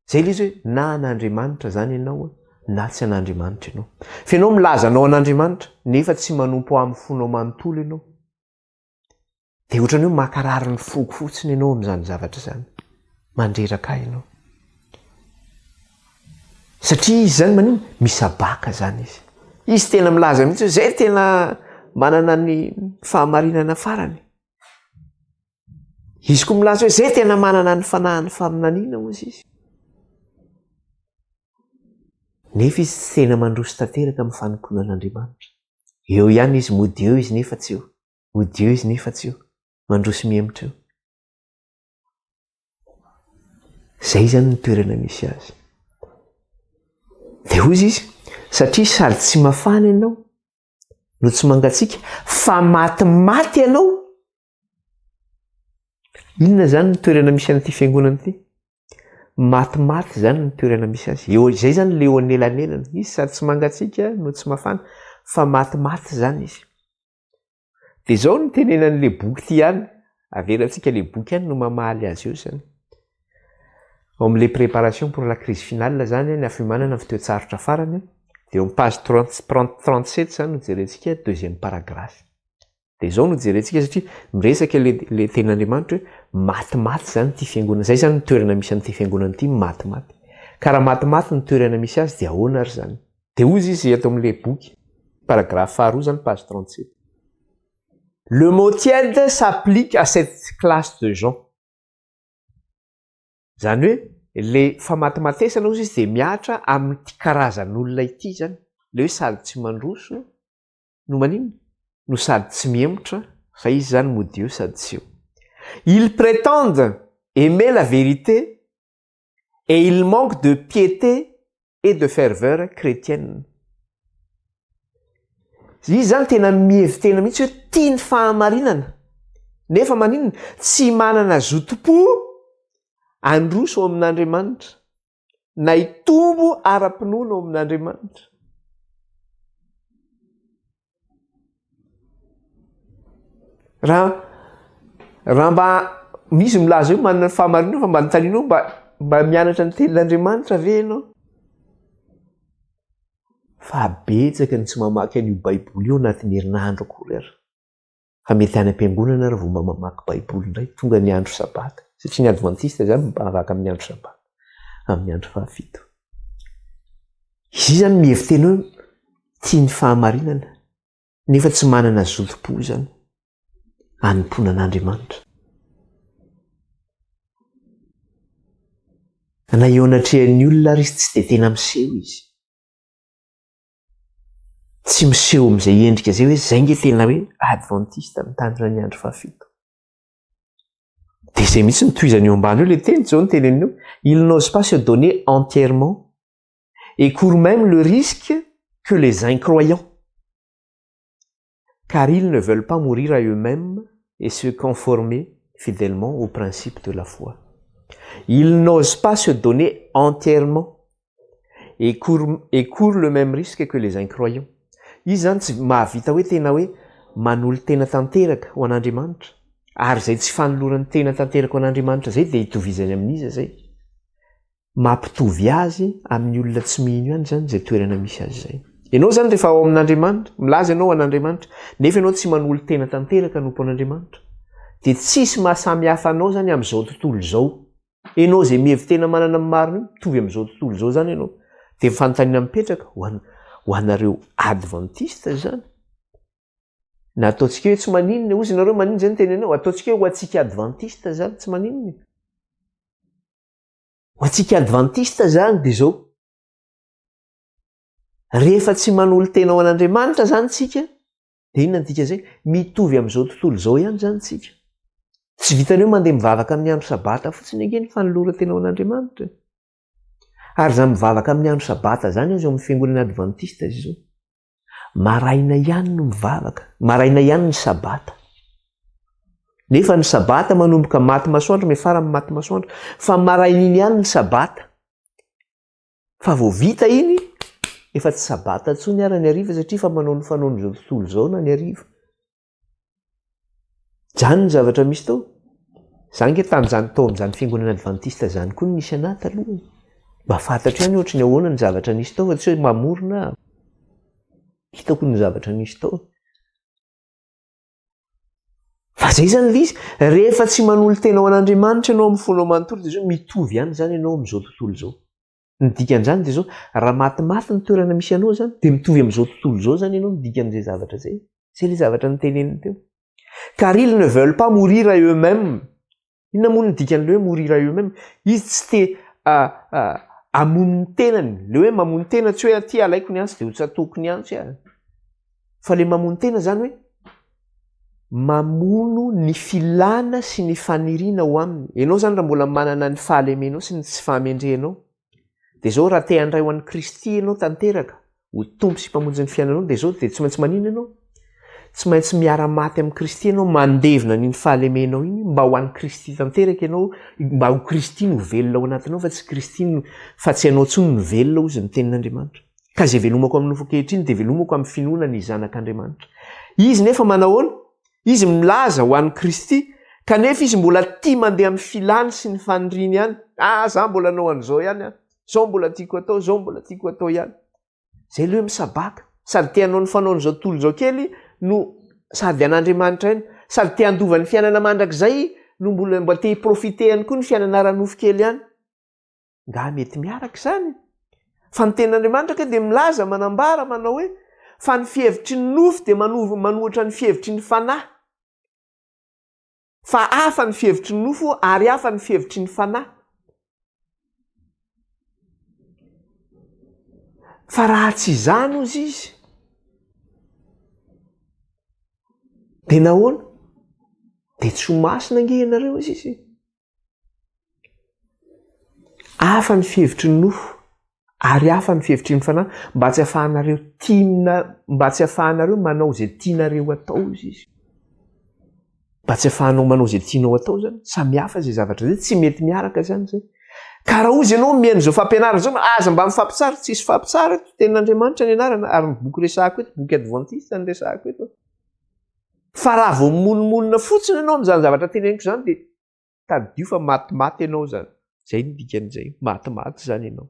Zay le izy hoe na an'Andriamanitra zany ianao a, na tsy an'Andriamanitra ianao. Fa ianao milaza anao an'Andriamanitra nefa tsy manompo amin'ny fonao manontolo ianao. Dia ohatran'ny hoe mankarary ny foko fotsiny ianao amin'izany zavatra izany. Mandreraka ahy ianao. Satria izy izany maninona? Misabaka izany izy. Izy tena milaza mihitsy hoe izay tena manana ny fahamarinana farany. Izy koa milaza hoe izay tena manana ny fanahin'ny faminaniana hozy izy. Nefa izy tsy tena mandroso tanteraka amin'ny fanompoana an'Andriamanitra. Eo ihany izy, mody eo izy nefa tsy eo. Mody eo izy nefa tsy eo. Mandroso mihemotra eo. Izay izany ny toerana misy azy. Dia hoy izy, satria sady tsy mafana ianao no tsy mangatsiaka fa matimaty ianao. Inona izany ny toerana misy an'ity fiangonana ity? Matimaty izany ny toerana misy azy. Eo izay izany le eo anelanelana. Izy sady tsy mangatsiaka no tsy mafana fa matimaty izany izy. Dia izao no tenenan'ilay boky ity ihany, avelantsika ilay boky ihany no mamaly azy eo izany. Ao amin'ilay préparation pour la crise finale izany, ny fiomanana amin'ny fotoan-tsarotra farany, dia eo amin'ny page 37 izany no jerentsika, deuxième paragraphe. Dia izao no jerentsika satria miresaka ilay ilay tenin'Andriamanitra hoe matimaty izany ity fiangonana, izay izany ny toerana misy an'ity fiangonana ity, matimaty. Ka raha matimaty ny toerana misy azy dia ahoana ary izany? Dia hozy izy eto amin'ilay boky, paragraphe faharoa izany, page 37. Le mot tiède s'applique à cette classe de gens. Izany hoe ilay famatimatesana hozy izy dia mihatra amin'ity karazan'olona ity izany. Ilay hoe sady tsy mandroso no maninona? No sady tsy mihemotra fa izy izany mody eo sady tsy eo. Ils prétendent aimer la vérité et il manque de piété et de ferveur chrétienne. Izy zany tena mihevi-tena mihitsy hoe tia ny fahamarinana, nefa maninona? Tsy manana zotom-po handroso ao amin'Andriamanitra, na hitombo ara-pinoana ao amin'Andriamanitra. Raha raha mba misy milaza hoe manana ny fahamarinana fa mba anontanianao mba mba mianatra ny tenin'Andriamanitra ve ianao? Fa betsaka ny tsy mamaky an'io baiboly io anatin'ny herinandro akory ary. Fa mety any am-piangonana ary vao mba mamaky baiboly indray, tonga ny andro sabata. Satria ny advantista izany mivavaka amin'ny andro sabata, amin'ny andro fahafito. Izy izany mihevi-tena hoe tia ny fahamarinana, nefa tsy manana zotom-po izany hanompoana an'Andriamanitra. Na eo anatrehan'ny olona ary izy tsy dia tena miseho izy. Tsy miseho amin'izay endrika izay hoe izay nge tena hoe advantista mitandrina ny andro fahafito. Dia izay mihitsy no tohizany eo ambany eo ilay teny, izao no teneniny eo, il n'ose pas se donner entièrement et court même le risque que les incroyants car ils ne veulent pas mourir à eux-mêmes et se conformer fidèlement aux principes de la foi. Ils n'osent pas se donner entièrement et court, et court le même risque que les incroyants. Izy zany tsy mahavita hoe tena hoe manolo-tena tanteraka ho an'Andriamanitra. Ary izay tsy fanolorany tena tanteraka ho an'Andriamanitra izay dia itovizany amin'iza izay? Mampitovy azy amin'ny olona tsy mino ihany izany izay toerana misy azy izay. Ianao izany rehefa ao amin'Andriamanitra, milaza ianao ho an'Andriamanitra, nefa ianao tsy manolo-tena tanteraka hanompo an'Andriamanitra, dia tsisy maha samy hafa anao izany amin'izao tontolo izao. Ianao izay mihevi-tena manana ny marina io, mitovy amin'izao tontolo izao izany ianao. Dia ny fanontaniana mipetraka, ho an, ho anareo advantista izany? Na ataontsika hoe tsy maninona, hozy nareo maninona izay ny tenenao, ataontsika hoe ho antsika advantista izany, tsy maninona e. Ho antsika advantista izany dia izao, rehefa tsy manolo-tena ho an'Andriamanitra izany tsika, Dia inona ny dikan'izay? Mitovy amin'izao tontolo izao ihany izany isika. Tsy vitan'ny hoe mandeha mivavaka amin'ny andro sabata fotsiny ange ny fanoloran-tena ho an'Andriamanitra e. Ary izany mivavaka amin'ny andro sabata izany aza eo amin'ny fiangonana advantista izy izao. Maraina ihany no mivavaka, maraina ihany ny sabata. Nefa ny sabata manomboka maty masoandro miafara amin'ny maty masoandro, fa maraina iny ihany ny sabata. Fa vao vita iny, efa tsy sabata intsony ara ny hariva satria efa manao ny fanaon'izao tontolo izao na ny hariva. Izany ny zavatra misy tao. Za nge tamin'izany tao amin'izany fiangonana advantista izany koa no nisy anah taloha e. Mba fantatro ihany ohatry ny ahoana ny zavatra nisy tao fa tsy hoe mamorona aho. Hitako ny zavatra nisy tao. Fa zay zany le izy, rehefa tsy manolo-tena ho an'Andriamanitra ianao amin'ny fonao manontolo dia zao mitovy ihany zany ianao amin'izao tontolo izao. Ny dikan'izany dia zao, raha matimaty ny toerana misy anao zany dia mitovy amin'izao tontolo izao zany ianao ny dikan'izay zavatra izay. Zay le zavatra noteneniny teo. Car ils ne veulent pas mourir à eux-mêmes. Inona moa no dikan'ilay hoe mourir à eux-mêmes? Izy tsy te hamono ny tenany. Ilay hoe mamono tena tsy hoe aty alaiko ny antsy dia hotsatohiko ny antsy aho. Fa ilay mamono tena izany hoe mamono ny filana sy ny faniriana ao aminy. Ianao izany raha mbola manana ny fahalemenao sy ny tsy fahamendrehanao, Dia izao, raha te handray ho an'i Kristy ianao tanteraka, ho Tompo sy Mpamonjy ny fiainanao, dia izao, dia tsy maintsy maninona ianao? Tsy maintsy miara-maty amin'i Kristy ianao, mandevina an'iny fahalemenao iny, mba ho an'i Kristy tanteraka ianao, mba ho Kristy no velona ao anatinao, fa tsy Kristy no, fa tsy ianao intsony no velona, hozy ny tenin'Andriamanitra. Ka izay velomako amin'ny nofo ankehitriny, dia velomako amin'ny finoana ny Zanak'Andriamanitra. Izy nefa manahoana? Izy milaza ho an'i Kristy, kanefa izy mbola tia mandeha amin'ny filany sy ny faniriany ihany. Ah, za mbola hanao an'izao ihany aho. Zao mbola tiako atao, zao mbola tiako atao ihany. Zay aloha hoe misabaka. Sady te hanao ny fanaon'izao tontolo izao kely no sady an'Andriamanitra ihany. Sady te handova ny fiainana mandrakizay no mbola mba te hi-profiter ihany koa ny fiainana ara-nofo kely ihany. Nga mety miaraka izany? Fa ny tenin'Andriamanitra kay dia milaza, manambara, manao hoe, fa ny fihevitry ny nofo dia manova, manohitra ny fihevitry ny fanahy. Fa hafa ny fihevitry ny nofo ary hafa ny fihevitry ny fanahy. Fa raha tsy izany ozy izy, dia nahoana? Dia tsy ho masina ange ianareo ozy izy. Hafa ny fihevitry ny nofo ary hafa ny fihevitry ny fanahy mba tsy ahafahanareo tiana mba tsy ahafahanareo manao izay tianareo atao izy izy. Mba tsy ahafahanao manao izay tianao atao zany. Samy hafa izay zavatra izay, tsy mety miaraka izany izay. Ka raha hozy ianao mihaino izao fampianarana izao, aza mba mifampitsara, tsisy fampitsara eto, tenin'Andriamanitra ny anarana, ary ny boky resahako eto, boky advantista ny resahako eto. Fa raha vao mimonomonona fotsiny ianao amin'izany zavatra teneniko izany dia tadidio fa matimaty ianao izany. Izay no dikan'izay, matimaty izany ianao.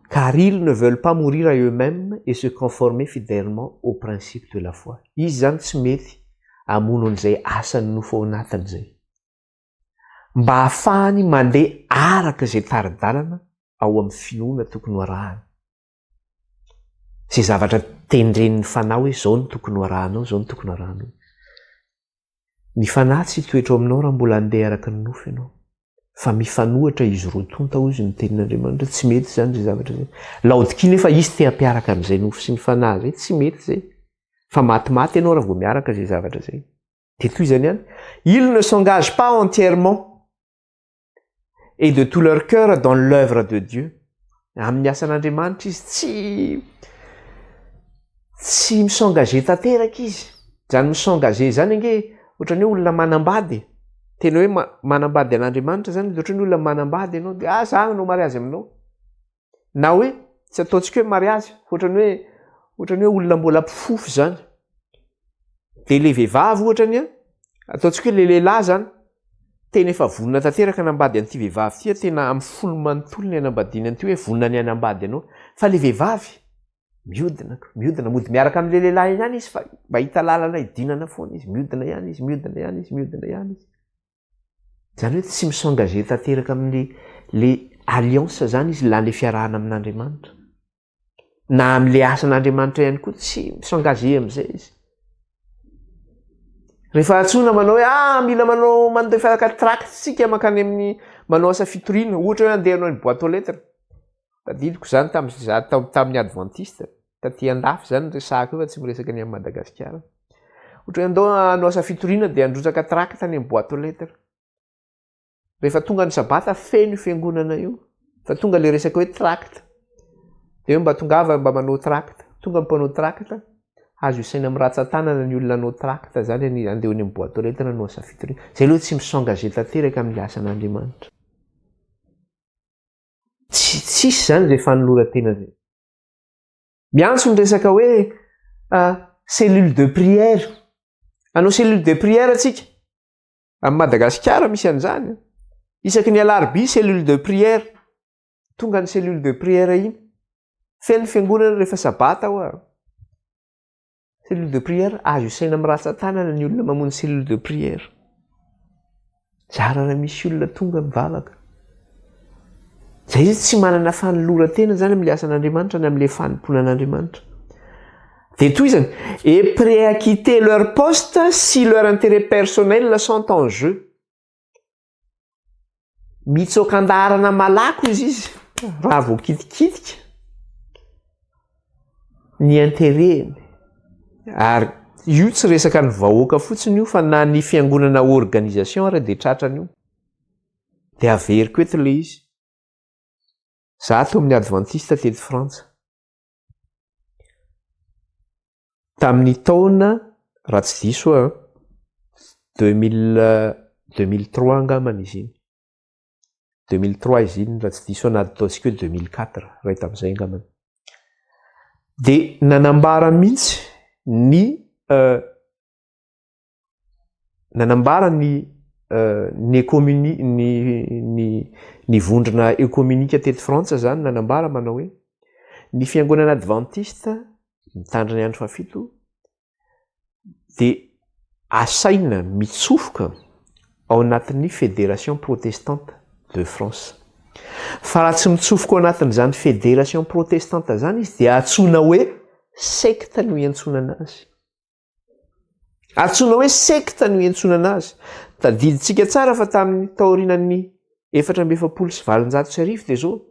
Car ils ne veulent pas mourir à eux-mêmes et se conformer fidèlement au principe de la foi. Izy izany tsy mety hamono an'izay asan'ny nofo ao anatiny izay. Mba hahafahany mandeha araka izay tari-dalana ao amin'ny finoana tokony ho arahana. Izay zavatra tendren'ny fanahy hoe izao no tokony ho arahanao, izao no tokony ho arahanao. Ny fanahy tsy hitoetra ao aminao raha mbola handeha araka ny nofo ianao. Fa mifanohitra izy roa tonta hozy ny tenin'Andriamanitra, tsy mety izany izay zavatra izay. Laodikia nefa izy te hampiaraka an'izay nofo sy ny fanahy izay, tsy mety izay. Fa matimaty ianao raha vao miaraka izay zavatra izay. Dia tohizany ihany, ils ne s'engagent pas entièrement et de tout leur cœur dans l'œuvre de Dieu. Amin'ny asan'Andriamanitra izy tsy tsy mi-s'engager tanteraka izy. Izany mi-s'engager izany ange ohatran'ny hoe olona manambady. Tena hoe manambady an'Andriamanitra izany, ohatran'ny hoe olona manambady ianao dia ah za hanao mariazy aminao. Na hoe tsy ataontsika hoe mariazy, ohatran'ny hoe ohatran'ny hoe olona mbola mpifofo izany. Dia le vehivavy ohatra ny an, ataontsika hoe le lehilahy izany, tena efa vonona tanteraka hanambady an'ity vehivavy ity, tena amin'ny fony manontolo ny hanambadiany an'ity hoe vonona ny hanambady anao. Fa le vehivavy, miodina ka, miodina, mody miaraka amin'le lehilahy ihany izy fa mahita lalana hidinana foana izy, miodina ihany izy, miodina ihany izy, miodina ihany izy. Izany hoe tsy mi-s'engager tanteraka amin'le le alliance izany izy na le fiarahana amin'Andriamanitra. Na amin'le asan'Andriamanitra ihany koa tsy mi-s'engager amin'izay izy. Rehefa antsoina manao hoe ah mila manao mandefa tract tsika mankany amin'ny manao asa fitoriana, ohatra hoe andeha hanao ny boîte aux lettres. Tadidiko izany tamin'ny za tamin'ny adventiste, taty andafy izany no resahako io fa tsy miresaka ny any Madagasikara. Ohatra hoe andao hanao asa fitoriana dia handrotsaka tract any amin'ny boîte aux lettres. Rehefa tonga ny sabata feno io fiangonana io. Fa tonga le resaka hoe tract. Dia hoe mba tongava mba manao tract. Tonga ny mpanao tract, azo isaina amin'ny ratsan-tanana ny olona hanao tract zany any andeha any amin'ny boîte aux lettres hanao asa fitoriana. Zay aloha tsy mi-s'engager tanteraka amin'ny asan'Andriamanitra. Tsy tsisy zany zay fanoloran-tena zay. Miantso ny resaka hoe cellule de prière. Hanao cellule de prière tsika. Amin'i Madagasikara misy an'izany. Isaky ny alarobia cellule de prière. Tonga ny cellule de prière iny. Feno ny fiangonana rehefa sabata hoa. Cellule de prière, azo isaina amin'ny ratsan-tanana ny olona mamono cellule de prière. Zara raha misy olona tonga mivavaka. Zay izy tsy manana fanoloran-tena zany amin'ilay asan'Andriamanitra na amin'ilay fanompoana an'Andriamanitra. Dia tohizany, et prêt à quitter leur poste si leur intérêt personnel sont en jeu. Mitsoaka an-daharana malako izy izy raha vao kitikitika ny intérêt-ny. Ary io tsy resaka ny vahoaka fotsiny io fa na ny fiangonana organisation ary dia tratran'io. Dia averiko eto ilay izy. Za tao amin'ny adventiste teto Frantsa. Tamin'ny taona, raha tsy diso aho, 2000, 2003 angambany izy iny. 2003 izy iny raha tsy diso aho na ataontsika hoe 2004, iray tamin'izay angambany. Dia nanambara mihitsy ny Nanambara ny ny ekomini ny ny ny vondrona ekominika teto Frantsa izany nanambara manao hoe ny fiangonana advantista mitandrina ny andro fahafito dia asaina mitsofoka ao anatin'ny Fédération protestante de France. Fa raha tsy mitsofoka ao anatin'izany Fédération protestante izany izy dia antsoina hoe secte no iantsoana anazy. Antsoina hoe sekta no iantsonana azy. Tadidintsika tsara fa tamin'ny taorianan'ny 1844 dia izao,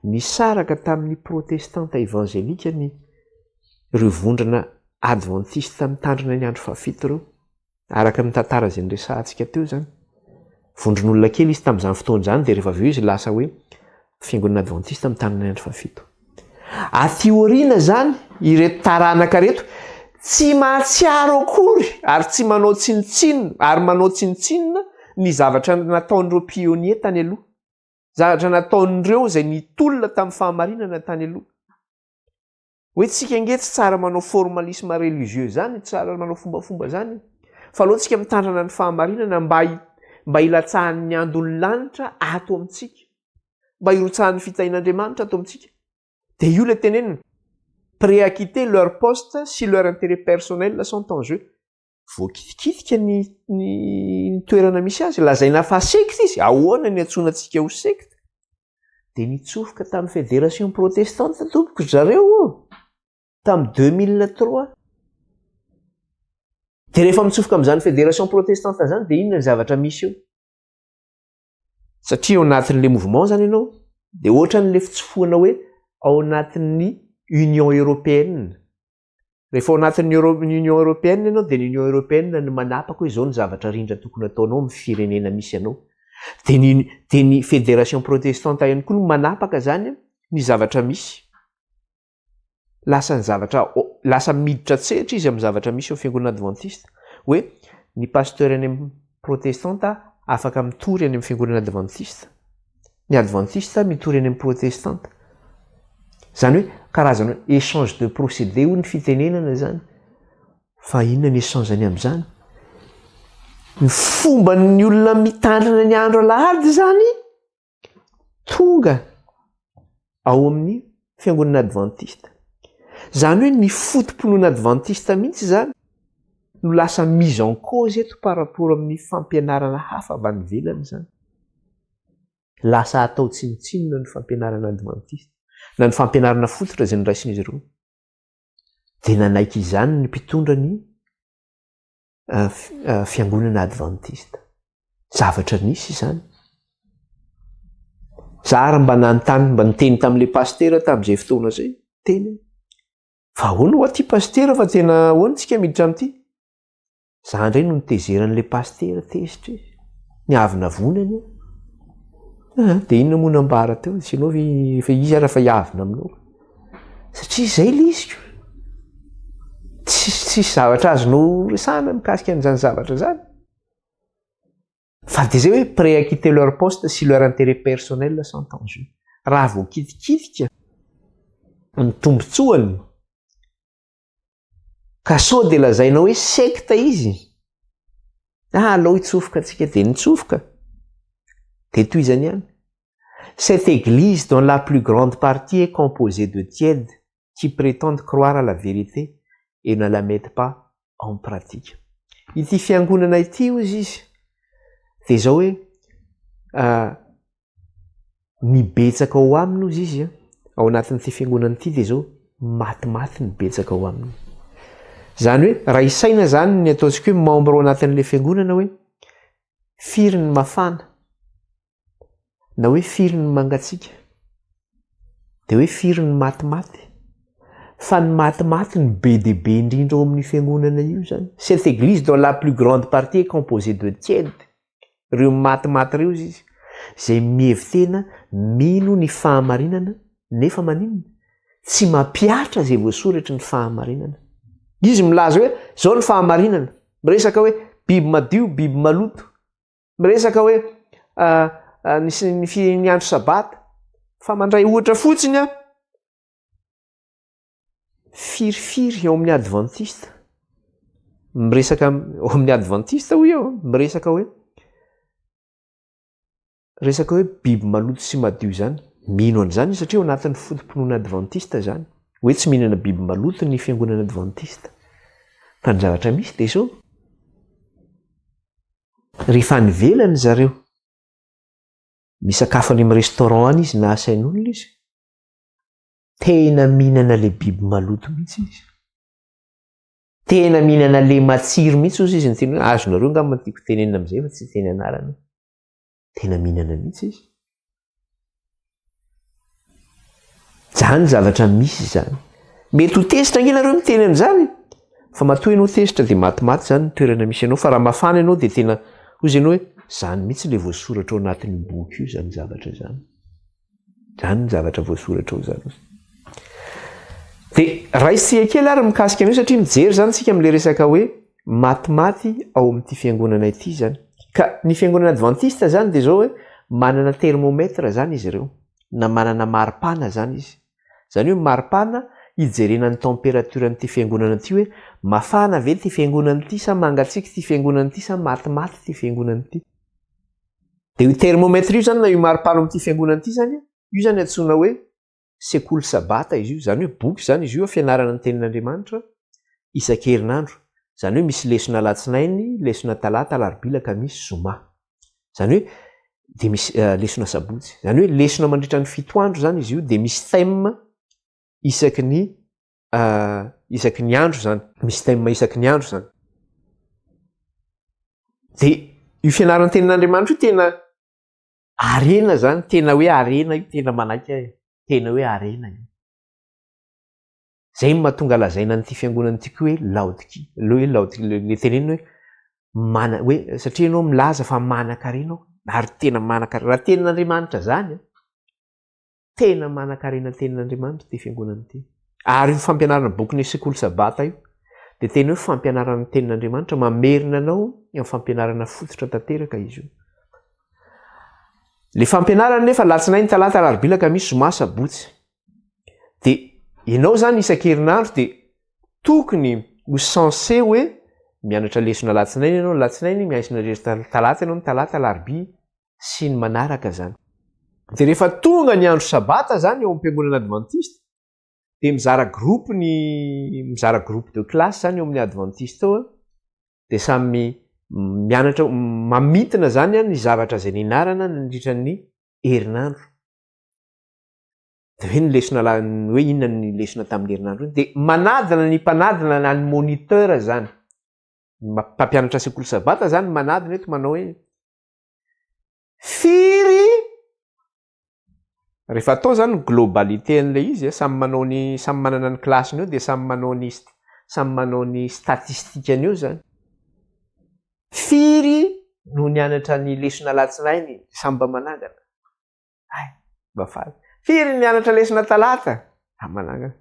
nisaraka tamin'ny protestanta evanjelika ny ireo vondrona advantista mitandrina ny andro fahafito ireo. Araka ny tantara izay niresahantsika teo izany. Vondron'olona kely izy tamin'izany fotoana izany dia rehefa avy eo izy lasa hoe fiangonana advantista mitandrina ny andro fahafito. Aty aoriana izany ireto taranaka ireto tsy mahatsiaro akory ary tsy manao tsinontsinona ary manao tsinontsinona ny zavatra nataon'ireo pionniers tany aloha. Zavatra nataon'ireo izay nitolona tamin'ny fahamarinana tany aloha. Hoe tsika ange tsy tsara manao formalisme religieux zany, tsy tsara manao fombafomba zany, fa aleo tsika mitandrina ny fahamarinana mba mba hilatsahan'ny andon'ny lanitra ato amintsika, mba hirotsahan'ny fitahian'Andriamanitra ato amintsika. Dia io ilay tenenina, prêt à quitter leur poste si leur intérêt personnel sont en jeu. Voakitikitika ny ny toerana misy azy, lazaina fa secte izy, ahoana ny antsoina antsika ho secte? Dia nitsofoka tamin'ny fédération protestante tompoko ry zareo ô, tamin'ny 2003. Dia rehefa mitsofoka amin'izany fédération protestante izany dia inona ny zavatra misy eo? Satria ao anatin'ilay mouvement izany ianao, dia ohatran'ilay fitsofohana hoe ao anatin'ny Union européenne. Rehefa ao anatin'ny Euro- ny Union Européenne ianao dia ny Union Européenne no manapaka hoe izao ny zavatra rindra tokony ataonao amin'ny firenena misy anao. Dia ny dia ny fédération protestante ihany koa no manapaka izany ny zavatra misy. Lasa ny zavatra lasa miditra an-tsehatra izy amin'ny zavatra misy ao fiangonana adventiste. Hoe ny pasteur any amin'ny protestanta afaka mitory any amin'ny fiangonana adventiste. Ny adventiste mitory any amin'ny protestanta. Izany hoe karazana hoe échange de procédé hoy ny fitenenana izany. Fa inona ny échange-ny amin'izany? Ny fomban'ny olona mitandrina ny andro alahady izany tonga ao amin'ny fiangonana advantista. Izany hoe ny foto-pinoana advantista mihitsy izany no lasa mise en cause eto par rapport amin'ny fampianarana hafa avy any ivelany izany. Lasa atao tsinontsinona ny fampianarana advantista na ny fampianarana fototra izay noraisin'izy ireo. Dia nanaiky izany ny mpitondra ny fiangonana advantista. Zavatra nisy izany. Za ary mba nanontany, mba niteny tamin'ilay pasitera tamin'izay fotoana izay, niteny aho, fa ahoana hoa ty pasitera fa tena ahoana tsika miditra amin'ity? Za indray no nitezeran'ilay pasitera, tezitra izy. Niavonavona anie. Ah, dia inona moa nambara teo? Tsy ianao ve efa izy ara fa hiavona aminao. Satria izay ilay izy ko. Tsisy tsisy zavatra azonao resahana mikasika an'izany zavatra izany. Fa dia izay hoe prêt à quitter leur poste si leur intérêt personnel sont en jeu. Raha voakitikitika ny tombontsoany, ka sao dia lazainao hoe secte izy, ah alao hitsofoka antsika dia nitsofoka, dia tohizany ihany. Cette église dont la plus grande partie est composée de tièdes qui prétendent croire à la vérité et ne la mettent pas en pratique. Ity fiangonana ity hozy izy dia izao hoe ny betsaka ao aminy hozy izy ao anatin'ity fiangonana ity dia izao matimaty ny betsaka ao aminy. Izany hoe raha isaina izany ny ataontsika hoe membre ao anatin'ilay fiangonana hoe firy ny mafana na hoe firy ny mangatsiaka, dia hoe firy ny matimaty, fa ny matimaty no be dia be indrindra ao amin'io fiangonana io izany. Cette église dont la plus grande partie est composée de tièdes, ireo matimaty ireo izy, izay mihevi-tena mino ny fahamarinana nefa maninona? Tsy mampihatra izay voasoratry ny fahamarinana. Izy milaza hoe izao ny fahamarinana, miresaka hoe biby madio, biby maloto, Miresaka hoe ny ny ny andro sabata fa mandray ohatra fotsiny aho firifiry eo amin'ny advantista miresaka ao amin'ny advantista hoy aho miresaka hoe resaka hoe biby maloto sy madio izany mino an'izany satria ao anatin'ny foto-pinoana advantista izany hoe tsy mihinana biby maloto ny fiangonana advantista fa ny zavatra misy dia izao Rehefa any ivelany zareo, misakafo any amin'ny restaurant any izy na asain'olona izy, tena mihinana le biby maloto mihitsy izy. Tena mihinana le matsiro mihitsy ozy izy ny teny hoe azonareo angamba ny tiako tenenina amin'izay fa tsy hiteny anarana. Tena mihinana mihitsy izy. Zany zavatra misy izany. Mety ho tezitra ange nareo miteny an'izany fa matoa ianao tezitra dia matimaty zany ny toerana misy anao fa raha mafana ianao dia tena hoy ianao hoe zany mihitsy le voasoratra ao anatin'io boky io zany zavatra zany. Zany ny zavatra voasoratra ao zany. Dia raisitsika kely ary mikasika an'io satria mijery zany tsika amin'le resaka hoe matimaty ao amin'ity fiangonana ity zany. Ka ny fiangonana advantista zany dia zao hoe manana thermomètre zany izy ireo na manana maripana zany izy. Zany hoe maripana hijerena ny température an'ity fiangonana ity hoe mafana ve ity fiangonana ity sa mangatsiaka ity fiangonana ity sa matimaty ity fiangonana ity. Dia io thermomètre io zany na io maripana amin'ity fiangonana ity zany, io zany antsoina hoe sekoly sabata izy io, izany hoe boky izany izy io fianarana ny tenin'Andriamanitra isan-kerinandro, izany hoe misy lesona alatsinainy, lesona talata, alarobia, alakamisy, zoma. Izany hoe dia misy lesona sabotsy. Izany hoe lesona mandritra ny fito andro izany izy io dia misy thème isaky ny isaky ny andro izany. Misy thème isaky ny andro izany. Dia io fianaran'ny tenin'Andriamanitra io tena Harena zany, tena hoe harena io, tena manaiky aho e, tena hoe harena io. Zay no mahatonga lazaina an'ity fiangonana ity koa hoe Laodikia, le hoe Laodikia, le tenenina hoe mana, hoe satria ianao milaza fa manan-karena aho, ary tena manan-karena, raha tenin'Andriamanitra zany an, Tena manankarena tenin'Andriamanitra ity fiangonana ity. Ary io fampianarana bokin'ny sekoly sabata io dia tena hoe fampianarana ny tenin'Andriamanitra mamerina anao amin'ny fampianarana fototra tanteraka izy io. Le fampianarana nefa alatsinainy, talata, alarobia, alakamisy, zoma, sabotsy. Dia ianao zany isan-kerinandro dia tokony ho censé hoe mianatra lesona alatsinainy ianao, alatsinainy, mianatra lesona talata ianao, talata, alarobia, sy ny manaraka izany. Dia rehefa tonga ny andro sabata izany eo am-piangonana advantista dia mizara groupe ny mizara groupe de classe izany eo amin'ny advantista eo dia samy mianatra mamintina izany ny zavatra izay nianarana nandritra ny herinandro. Dia hoe ny lesona la hoe inona ny lesona tamin'ny herinandro iny dia manadina ny mpanadina na ny moniteur izany. Ny mpampianatra sekoly sabata izany manadina eto manao hoe Firy? Rehefa atao zany ny globalité an'ilay izy, samy manao ny, samy manana ny classe-ny eo dia samy manao ny, samy manao ny statistique-ny eo zany. Firy no nianatra ny lesona alatsinainy samy mba manangana? Hay, mba faly. Firy ny nianatra lesona talata? Samy manangana.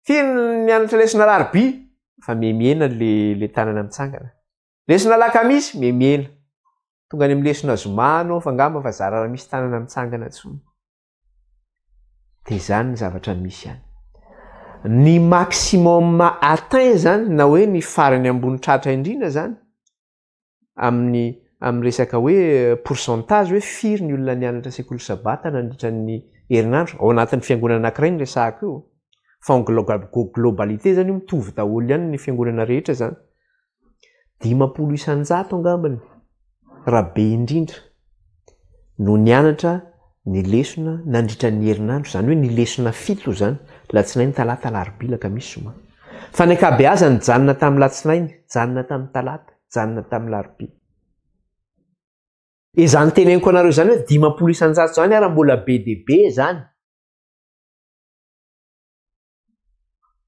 Firy ny nianatra lesona alarobia? Fa mihemihena le, le tanana mitsangana. Lesona alakamisy? Mihemihena. Tonga any amin'ny lesona zoma anao fa angamba fa zara raha misy tanana mitsangana intsony. Dia izany ny zavatra misy any. Ny maximum atteint zany na hoe ny farany ambony tratra indrindra zany amin'ny amin'ny resaka hoe pourcentage hoe firy ny olona nianatra sekoly sabata nandritra ny herinandro ao anatin'ny fiangonana anankiray ny resahako io fa en globalité zany io mitovy daholo ihany ny fiangonana rehetra zany. 50% angambany, raha be indrindra, no nianatra ny lesona nandritra ny herinandro, izany hoe ny lesona fito izany, latsinainy, talata, alarobia, alakamisy, zoma. Fa ny ankabeazany nijanona tamin'ny latsinainy, nijanona tamin'ny talata, nijanona tamin'ny alarobia. Izany teneniko anareo izany hoe 50% izany ary mbola be dia be izany.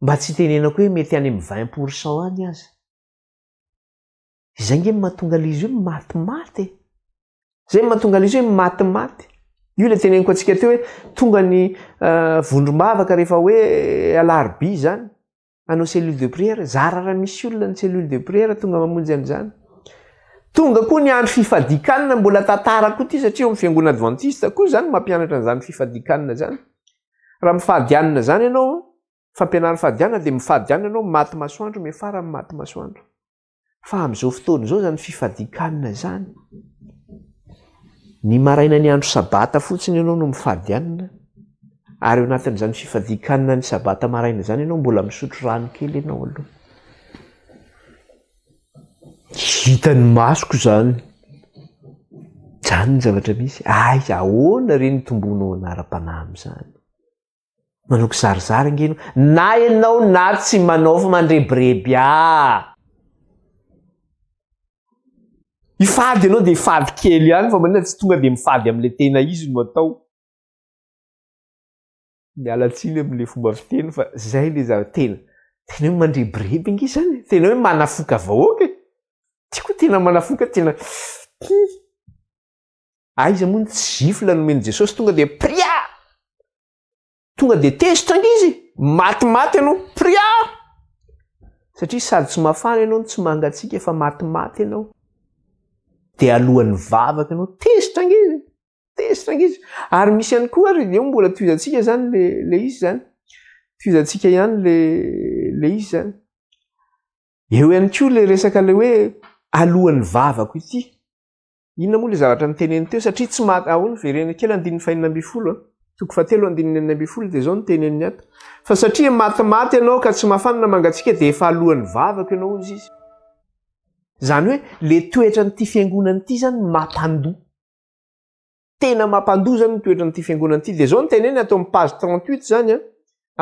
Mba tsy hitenenako hoe mety any amin'ny 20% any aza. Izay nge no mahatonga ilay izy hoe matimaty e. Izay no mahatonga ilay izy hoe matimaty. Io ilay teneniko antsika teo hoe tonga ny euh, vondrom-bavaka rehefa hoe alarobia izany, hanao cellule de prière, zara raha misy olona ny cellule de prière tonga mamonjy an'izany. Tonga koa ny andro fifadikanina, mbola tantara koa ity satria eo amin'ny fiangonana adventiste koa izany mampianatra an'izany fifadikanina izany. Raha mifady hanina izany ianao, fampianarana fady hanina dia mifady hanina ianao, maty masoandro, miafara amin'ny maty masoandro. Fa amin'izao fotoana izao izany fifadian-kanina izany, ny marainan'ny andro sabata fotsiny ianao no mifady hanina, ary eo anatin'izany fifadian-kanina ny sabata maraina izany ianao mbola misotro rano kely ianao aloha. Hitan'ny masoko izany. Izany ny zavatra misy. Aiza, ahoana re ny tombonao anara-panahy amin'izany? Manao kizarizary ange ianao. Na ianao na tsy manao fa mandrebireby ah! Hifady ianao dia hifady kely ihany fa maninona tsy tonga dia mifady amin'ilay tena izy no atao. Miala tsiny amin'ilay fomba fiteny fa zay ilay zava tena tena hoe mandrebireby ange izany e. Tena hoe manafoka vahoaka e. Tiako hoe tena manafoka tena Aiza moa ny tsy gifle nomen'i Jesosy tonga dia pria! Tonga dia tezitra ange izy, matimaty ianao, pria! Satria sady tsy mafana ianao no tsy mangatsiaka efa matimaty ianao. Dia alohan'ny vavaka ianao, tezitra ange izy, tezitra ange izy. Ary misy ihany koa ary eo mbola tohizantsika izany le le izy izany. Tohizantsika ihany le le izy izany. Eo ihany koa le resaka le hoe alohan'ny vavako ity. Inona moa ilay zavatra noteneniny teo satria tsy maha ahoana verena kely andininy fahenina ambin'ny folo a toko fahatelo andininy 16 dia izao no teneniny ato fa satria matimaty ianao ka tsy mafana na mangatsiaka dia efa alohan'ny vavaka ianao hozy izy izany hoe le toetran'ity fiangonana ity zany mampandoa tena mampandoa zany ny toetran'ity fiangonana ity dia izao no teneniny ato amin'ny page 38 zany a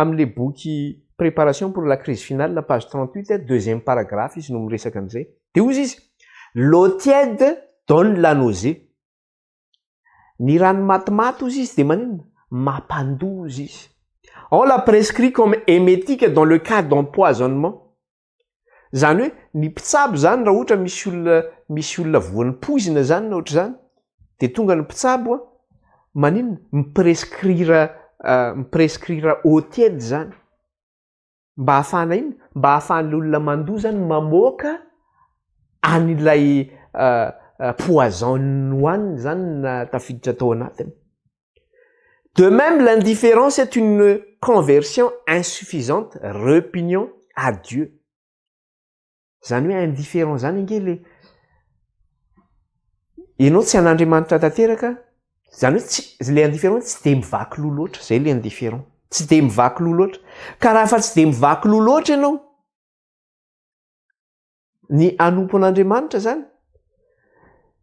amin'ilay boky préparation pour la crise finale page 38 deuxième paragraphe izy no miresaka an'izay dia hozy izy l'eau tiède donne la nausée ny rano matimaty hozy izy dia maninona mampandoa hozy izy on la prescrit comme émétique dans le cas d'empoisonnement Zany hoe ny mpitsabo zany raha ohatra misy olona misy olona voan'ny poizina zany na ohatr'izany de tonga ny mpitsabo a maninona mi-prescrire mi-prescrire eau tiède zany mba hahafahana inona mba hahafahan'le olona mandoa zany mamoaka an'ilay poison nohaniny zany na tafiditra tao anatiny. De même, l'indifférence est une conversion insuffisante, répugnant à Dieu. Zany hoe indifférent zany ange le ianao tsy an'Andriamanitra tanteraka, zany hoe tsy le indifférent tsy de mivaky loha loatra, zay le indifférent, tsy de mivaky loha loatra. Ka raha fa tsy de mivaky loha loatra ianao, Ny hanompo an'Andriamanitra zany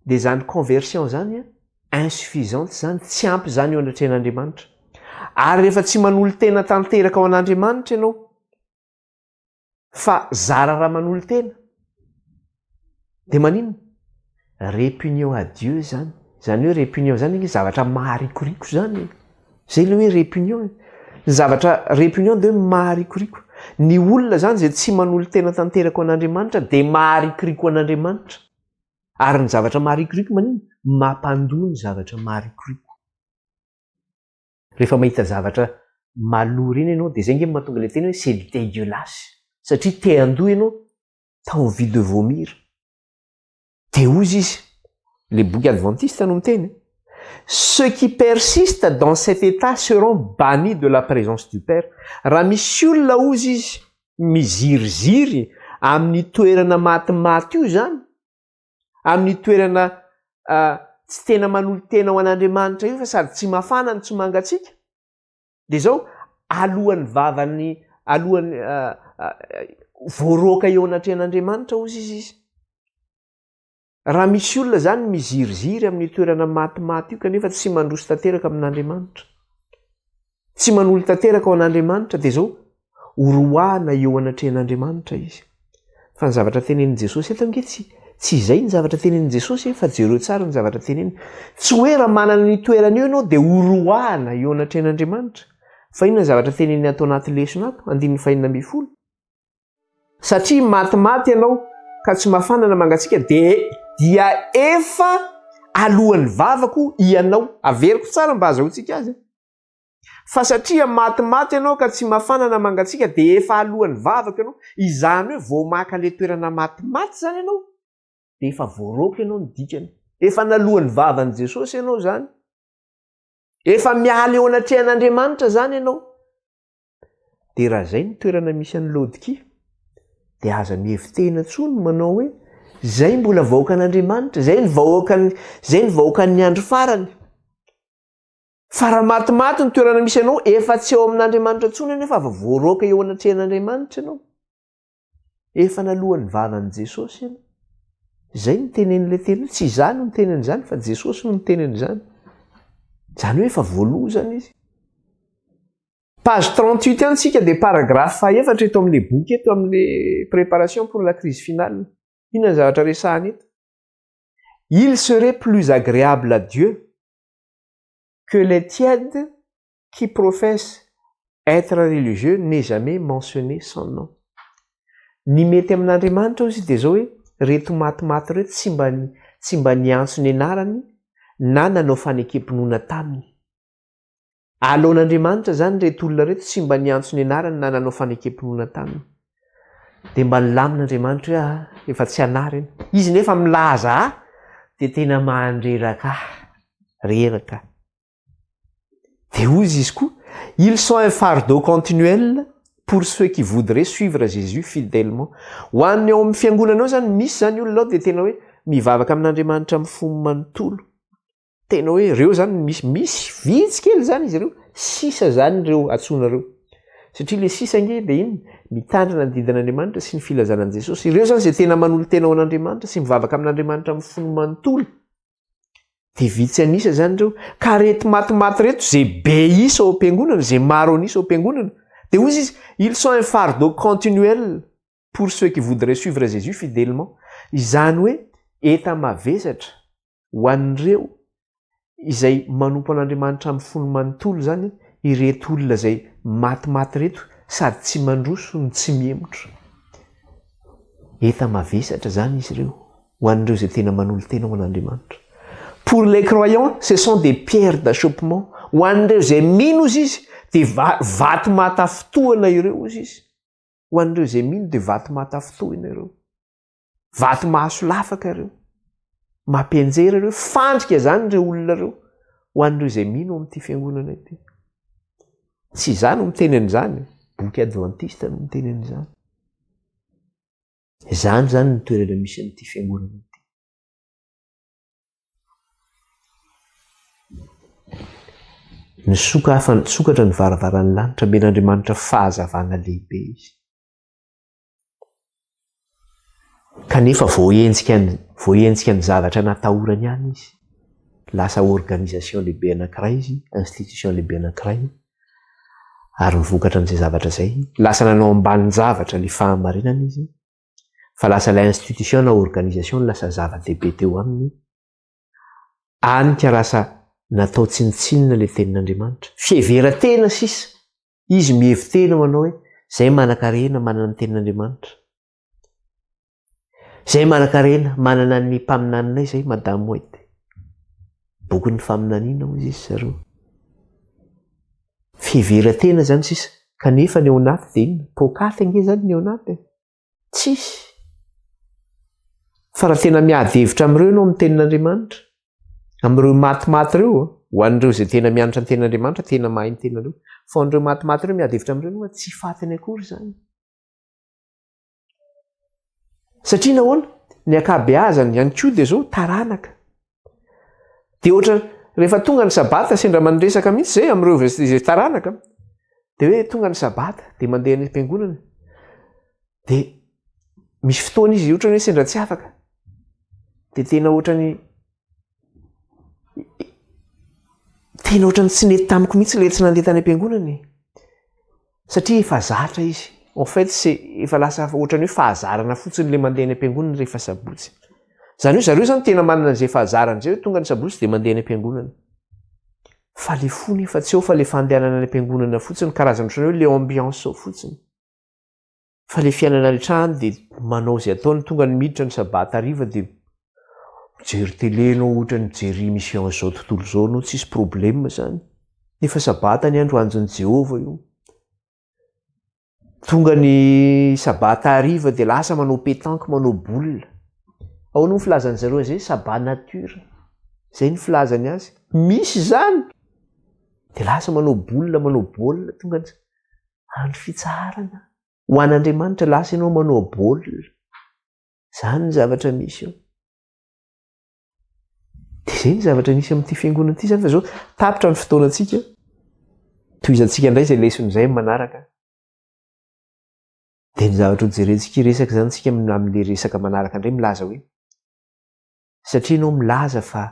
de zany conversion zany a insuffisante zany, tsy ampy zany eo anatrehan'Andriamanitra. Ary rehefa tsy manolo-tena tanteraka ao an'Andriamanitra ianao fa zara raha manolo-tena de maninona? Répugnant à Dieu zany. Zany hoe répugnant zany ange zavatra maharikoriko zany e. Zay le hoe répugnant e. Ny zavatra répugnant dia hoe maharikoriko. Ny olona zany izay tsy manolo-tena tanteraka ho an'Andriamanitra dia maharikoriko an'Andriamanitra. Ary ny zavatra maharikoriko maninona? Mampandoa ny zavatra maharikoriko. Rehefa mahita zavatra maloha ireny ianao dia izay ange no mahatonga ilay teny hoe c'est dégueulasse. Satria te handoa ianao, t'as envie de vomir. Dia hozy izy, le boky adventiste no miteny, Ceux qui persistent dans cet état seront bannis de la présence du Père. Raha misy olona hozy izy miziriziry amin'ny toerana matimaty io izany, amin'ny toerana tsy tena manolo-tena ho an'Andriamanitra io fa sady tsy mafana no tsy mangatsiaka, dia izao, alohan'ny vavan'ny, alohan'ny, voaroaka eo anatrehan'Andriamanitra hozy izy izy. Raha misy olona izany miziriziry amin'ny toerana matimaty io kanefa tsy mandroso tanteraka amin'Andriamanitra, tsy manolo tanteraka ao an'Andriamanitra, dia izao, horoahana eo anatrehan'Andriamanitra izy. Fa ny zavatra tenenin'i Jesosy eto ange tsy tsy izay ny zavatra tenenin'i Jesosy e, fa jereo tsara ny zavatra teneniny. Tsy hoe raha manana ny toerana eo ianao dia horoahana eo anatrehan'Andriamanitra. Fa inona ny zavatra teneniny ato anaty lesona ato, andininy fahenina ambin'ny folo? Satria matimaty ianao ka tsy mafana na mangatsiaka dia dia efa alohan'ny vavako ianao. Averiko tsara mba azahoantsika azy. Fa satria matimaty ianao ka tsy mafana na mangatsiaka dia efa alohan'ny vavaka ianao, izany hoe vao maka le toerana matimaty izany ianao dia efa voaroaka ianao ny dikany. Efa naloan'ny vavan'i Jesosy ianao izany. Efa miala eo anatrehan'Andriamanitra izany ianao. Dia raha izay ny toerana misy an'i Laodikia dia aza mihevi-tena intsony manao hoe izay mbola vahoakan'Andriamanitra, izay ny vahoakan'ny izay ny vahoakan'ny andro farany. Fa raha matimaty ny toerana misy anao, efa tsy eo amin'Andriamanitra intsony ianao, efa voaroaka eo anatrehan'Andriamanitra ianao. Efa naloan'ny vavan'i Jesosy ianao. Izay no tenenin'ilay teny hoe tsy izaho no niteny an'izany fa Jesosy no niteny an'izany. Izany hoe efa voaloa izany izy. Page 38 ihany tsika dia paragraphe fahaefatra eto amin'ilay boky eto amin'ilay préparation pour la crise finale. Inona ny zavatra resahana eto? Il serait plus agréable à Dieu que les tièdes qui professent être religieux n'aient jamais mentionné son nom. Ny mety amin'Andriamanitra hozy dia izao hoe reto matimaty ireto tsy mba tsy mba niantso ny anarany na nanao fanekem-pinoana taminy. Aleon'Andriamanitra izany ireto olona ireto tsy mba niantso ny anarany na nanao fanekem-pinoana taminy. Dia mba nilamina Andriamanitra hoe ah, efa tsy anah ireny. Izy nefa milaza ahy dia tena mandreraka ahy. Reraka aho. Dia hoy izy koa, ils sont un fardeau continuel pour ceux qui voudraient suivre Jésus fidèlement. Ho an'ny ao amin'ny fiangonana ao izany, misy izany olona ao dia tena hoe mivavaka amin'Andriamanitra amin'ny fony manontolo. Tena hoe ireo zany misy misy vitsy kely zany izy ireo, sisa zany ireo antsoina ireo. Satria le sisa ange dia inona? Mitandrina ny didin'Andriamanitra sy ny filazana an'i Jesosy. Ireo zany izay tena manolo-tena ho an'Andriamanitra sy mivavaka amin'Andriamanitra amin'ny fony manontolo. Dia vitsy an'isa zany ireo. Ka reto matimaty reto izay be isa ao am-piangonana, izay maro an'isa ao am-piangonana. Dia hoy izy, ils sont un fardeau continuel pour ceux qui voudraient suivre Jésus fidèlement. Izany hoe enta-mavesatra Ho an'ireo izay manompo an'Andriamanitra amin'ny fony manontolo izany ireto olona izay matimaty ireto sady tsy mandroso no tsy mihemotra. Enta-mavesatra izany izy ireo ho an'ireo izay tena manolo-tena ho an'Andriamanitra. Pour les croyants, ce sont des pierres d'achoppement. Ho an'ireo izay mino ozy izy dia vato mahatafintohina ireo ozy izy. Ho an'ireo izay mino dia vato mahatafintohina ireo. Vato mahasolafaka ireo. Mampianjera ireo. Fandrika izany ireo olona ireo ho an'ireo izay mino ao amin'ity fiangonana ity. Tsy izaho no miteny an'izany, boky advantista no miteny an'izany. Izany izany ny toerana misy an'ity fiangonana ity. Nisokafa, nisokatra ny varavaran'ny lanitra, omen'Andriamanitra fahazavana lehibe izy. Kanefa voahenjika ny voahenjika ny zavatra natahorany ihany izy. Lasa organisation lehibe anankiray izy, institution lehibe anankiray, ary ny vokatra an'izay zavatra izay, lasa nanao ambanin-javatra ny fahamarinana izy, fa lasa ilay institution na organisation no lasa zava-dehibe teo aminy, any ka lasa. Natao tsinontsinona ilay tenin'Andriamanitra. Fiheveran-tena sisa. Izy mihevi-tena manao hoe, izay manan-karena manana ny tenin'Andriamanitra. Izay manan-karena manana ny mpaminaninay izay, Madame White. Bokin'ny faminaniana hoy izy zareo. Fiheveran-tena izany sisa. Kanefa ny ao anaty dia inona? Poakaty ange izany ny ao anaty e. Tsisy. Fa raha tena miady hevitra amin'ireo ianao amin'ny tenin'Andriamanitra, amin'ireo matimaty ireo, ho an'ireo izay tena mianatra ny tenin'Andriamanitra, tena mahay ny tenin'Andriamanitra, fa ho an'ireo matimaty ireo miady hevitra amin'ireo ianao, tsy fatiny akory izany. Satria nahoana? Ny ankabeazany ihany koa dia izao, taranaka. Dia ohatra rehefa tonga ny sabata sendra manresaka mihitsy zay amin'ireo izay taranaka dia hoe tonga ny sabata dia mandeha any am-piangonana dia misy fotoana izy ohatrany hoe sendra tsy afaka dia tena ohatrany tena ohatrany tsy nety tamiko mihitsy ilay tsy nandeha tany am-piangonana e. Satria efa zatra izy. En fait c'est efa lasa ohatran'ny hoe fahazarana fotsiny ilay mandeha any am-piangonana rehefa sabotsy. Izany hoe zareo izany tena manana an'izay fahazarana izay hoe tonga ny sabotsy dia mandeha any am-piangonana. Fa le fo nefa tsy ao fa le fandehanana any am-piangonana fotsiny, karazana ohatran'ny hoe le ambiance ao fotsiny. Fa le fiainana any an-trano dia manao izay ataony, tonga ny miditra ny sabata hariva dia mijery télé ianao ohatra ny mijery émission an'izao tontolo izao ianao, tsisy problème izany. Nefa sabata ny andro anjon'i Jehovah io. Tonga ny sabata hariva dia lasa manao pétanque, manao boule. Ahoana moa filazan'ny zareo an'izay? Sabbat nature. Izay ny filazany azy. Misy izany! Dia lasa manao boule, manao baolina, tonga ny Andro fitsaharana ho an'Andriamanitra, lasa ianao manao baolina. Izany ny zavatra misy eo. Dia izay ny zavatra nisy amin'ity fiangonana ity izany fa izao tapitra ny fotoanantsika. Tohizantsika indray izay lesona izay amin'ny manaraka. Dia ny zavatra hojerentsika hiresaka izany tsika amin'ilay resaka manaraka indray milaza hoe satria ianao milaza fa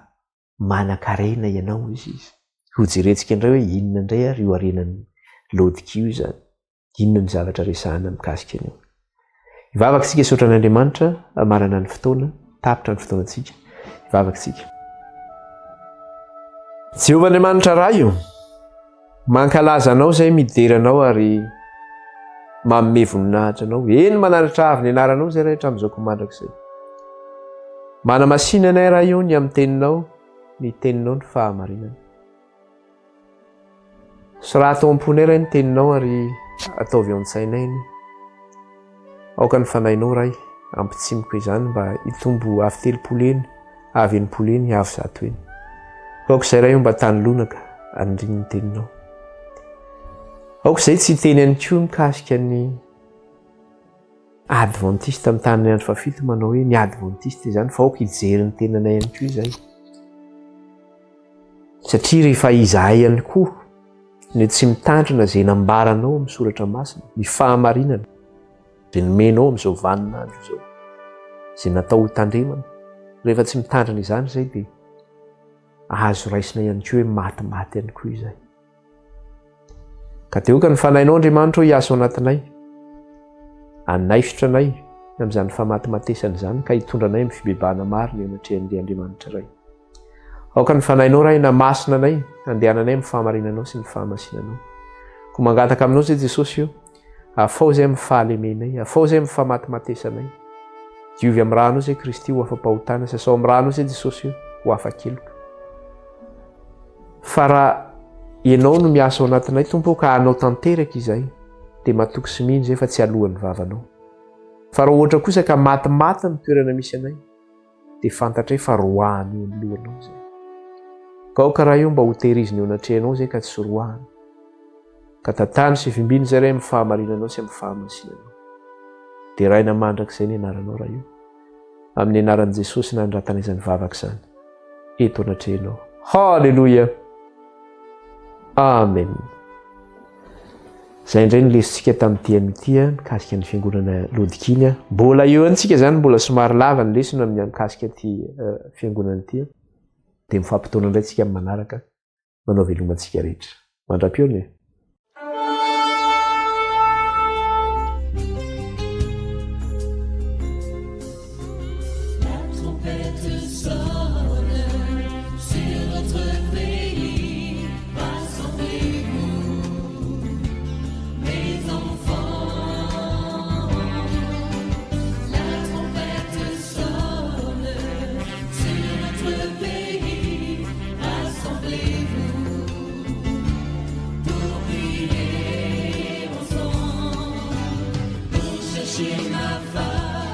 Manankarena ianao hoy izy. Hojerentsika indray hoe inona indray ary io harenan'i Laodikia io izany. Inona ny zavatra resahana mikasika an'io. Hivavaka isika hisaotra an'Andriamanitra hamarana ny fotoana, tapitra ny fotoanantsika. Hivavaka isika. Jehovah Andriamanitra Ray o, mankalaza Anao izay midera Anao ary manome voninahitra Anao. Eny mananatra avo ny anaranao izay Ray hatramin'izao koa mandrakizay. Manamasina anay Ray o ny amin'ny teninao, ny teninao ny fahamarinana. Soraty ao am-ponay Ray ny teninao ary ataovy ao an-tsainay anie. Aoka ny fanahinao Ray hampitsimoka izany mba hitombo avy 30 heny, avy 60 heny, avy 100 heny. Aoka izay Ray o mba tany lonaka anirian'ny teninao. Aoka izay tsy hiteny ihany koa mikasika ny Advantista amin'ny tanin'ny andro fahafito manao hoe ny Advantista izany fa aoka hijery ny tenanay ihany koa izay. Satria rehefa izahay ihany koa no tsy mitandrina izay nambaranao amin'ny soratra masina, ny fahamarinana izay nomenao amin'izao vaninandro izao, izay natao ho tandremana, rehefa tsy mitandrina izany izay dia azo raisina ihany koa hoe matimaty ihany koa izay. Ka dia aoka ny Fanahinao Andriamanitra o hiasa ao anatinay, hanaisotra anay amin'izany famatimatesana izany ka hitondra anay amin'ny fibebahana marina eo anatrehan'ilay Andriamanitra Ray. Aoka ny Fanahinao Ray hanamasina anay, handehananay amin'ny fahamarinanao sy ny fahamasinanao. Koa mangataka aminao izay Jesosy o, Afao izay amin'ny fahalemenay, afao izay amin'ny famatimatesanay. Diovy amin'ny rànao izay Kristy ho afa-pahotana, sasao amin'ny rànao izay Jesosy ho afa-keloka. Fa raha Ianao no miasa ao anatinay Tompo ô ka hanao tanteraka izahay, dia matoky sy mino izay fa tsy alohan'ny vavanao. Fa raha ohatra kosa ka matimaty ny toerana misy anay, dia fantatray fa roahana eo anoloanao izay. Ka aoka Ray ô mba ho tehirizina eo anatrehanao izay ka tsy roahana. Ka tantano sy vimbino izay Ray amin'ny fahamarinanao sy amin'ny fahamasinanao. Deraina mandrakizay ny anaranao Ray ô. Amin'ny anaran'i Jesosy nanoratana izany vavaka izany eto anatrehanao. Haleloia! Amen. Izay indray ny lesontsika tamin'ity anio ity mikasika ny fiangonana Laodikiana. Mbola eo ihany tsika izany, mbola somary lava ny lesona amin'ny mikasika ity eh, fiangonana ity. Dia mifampitaona indray tsika amin'ny manaraka. Manao veloma antsika rehetra. Mandra-pihaona e. La trompette sonne sur notre pays. Tena faly.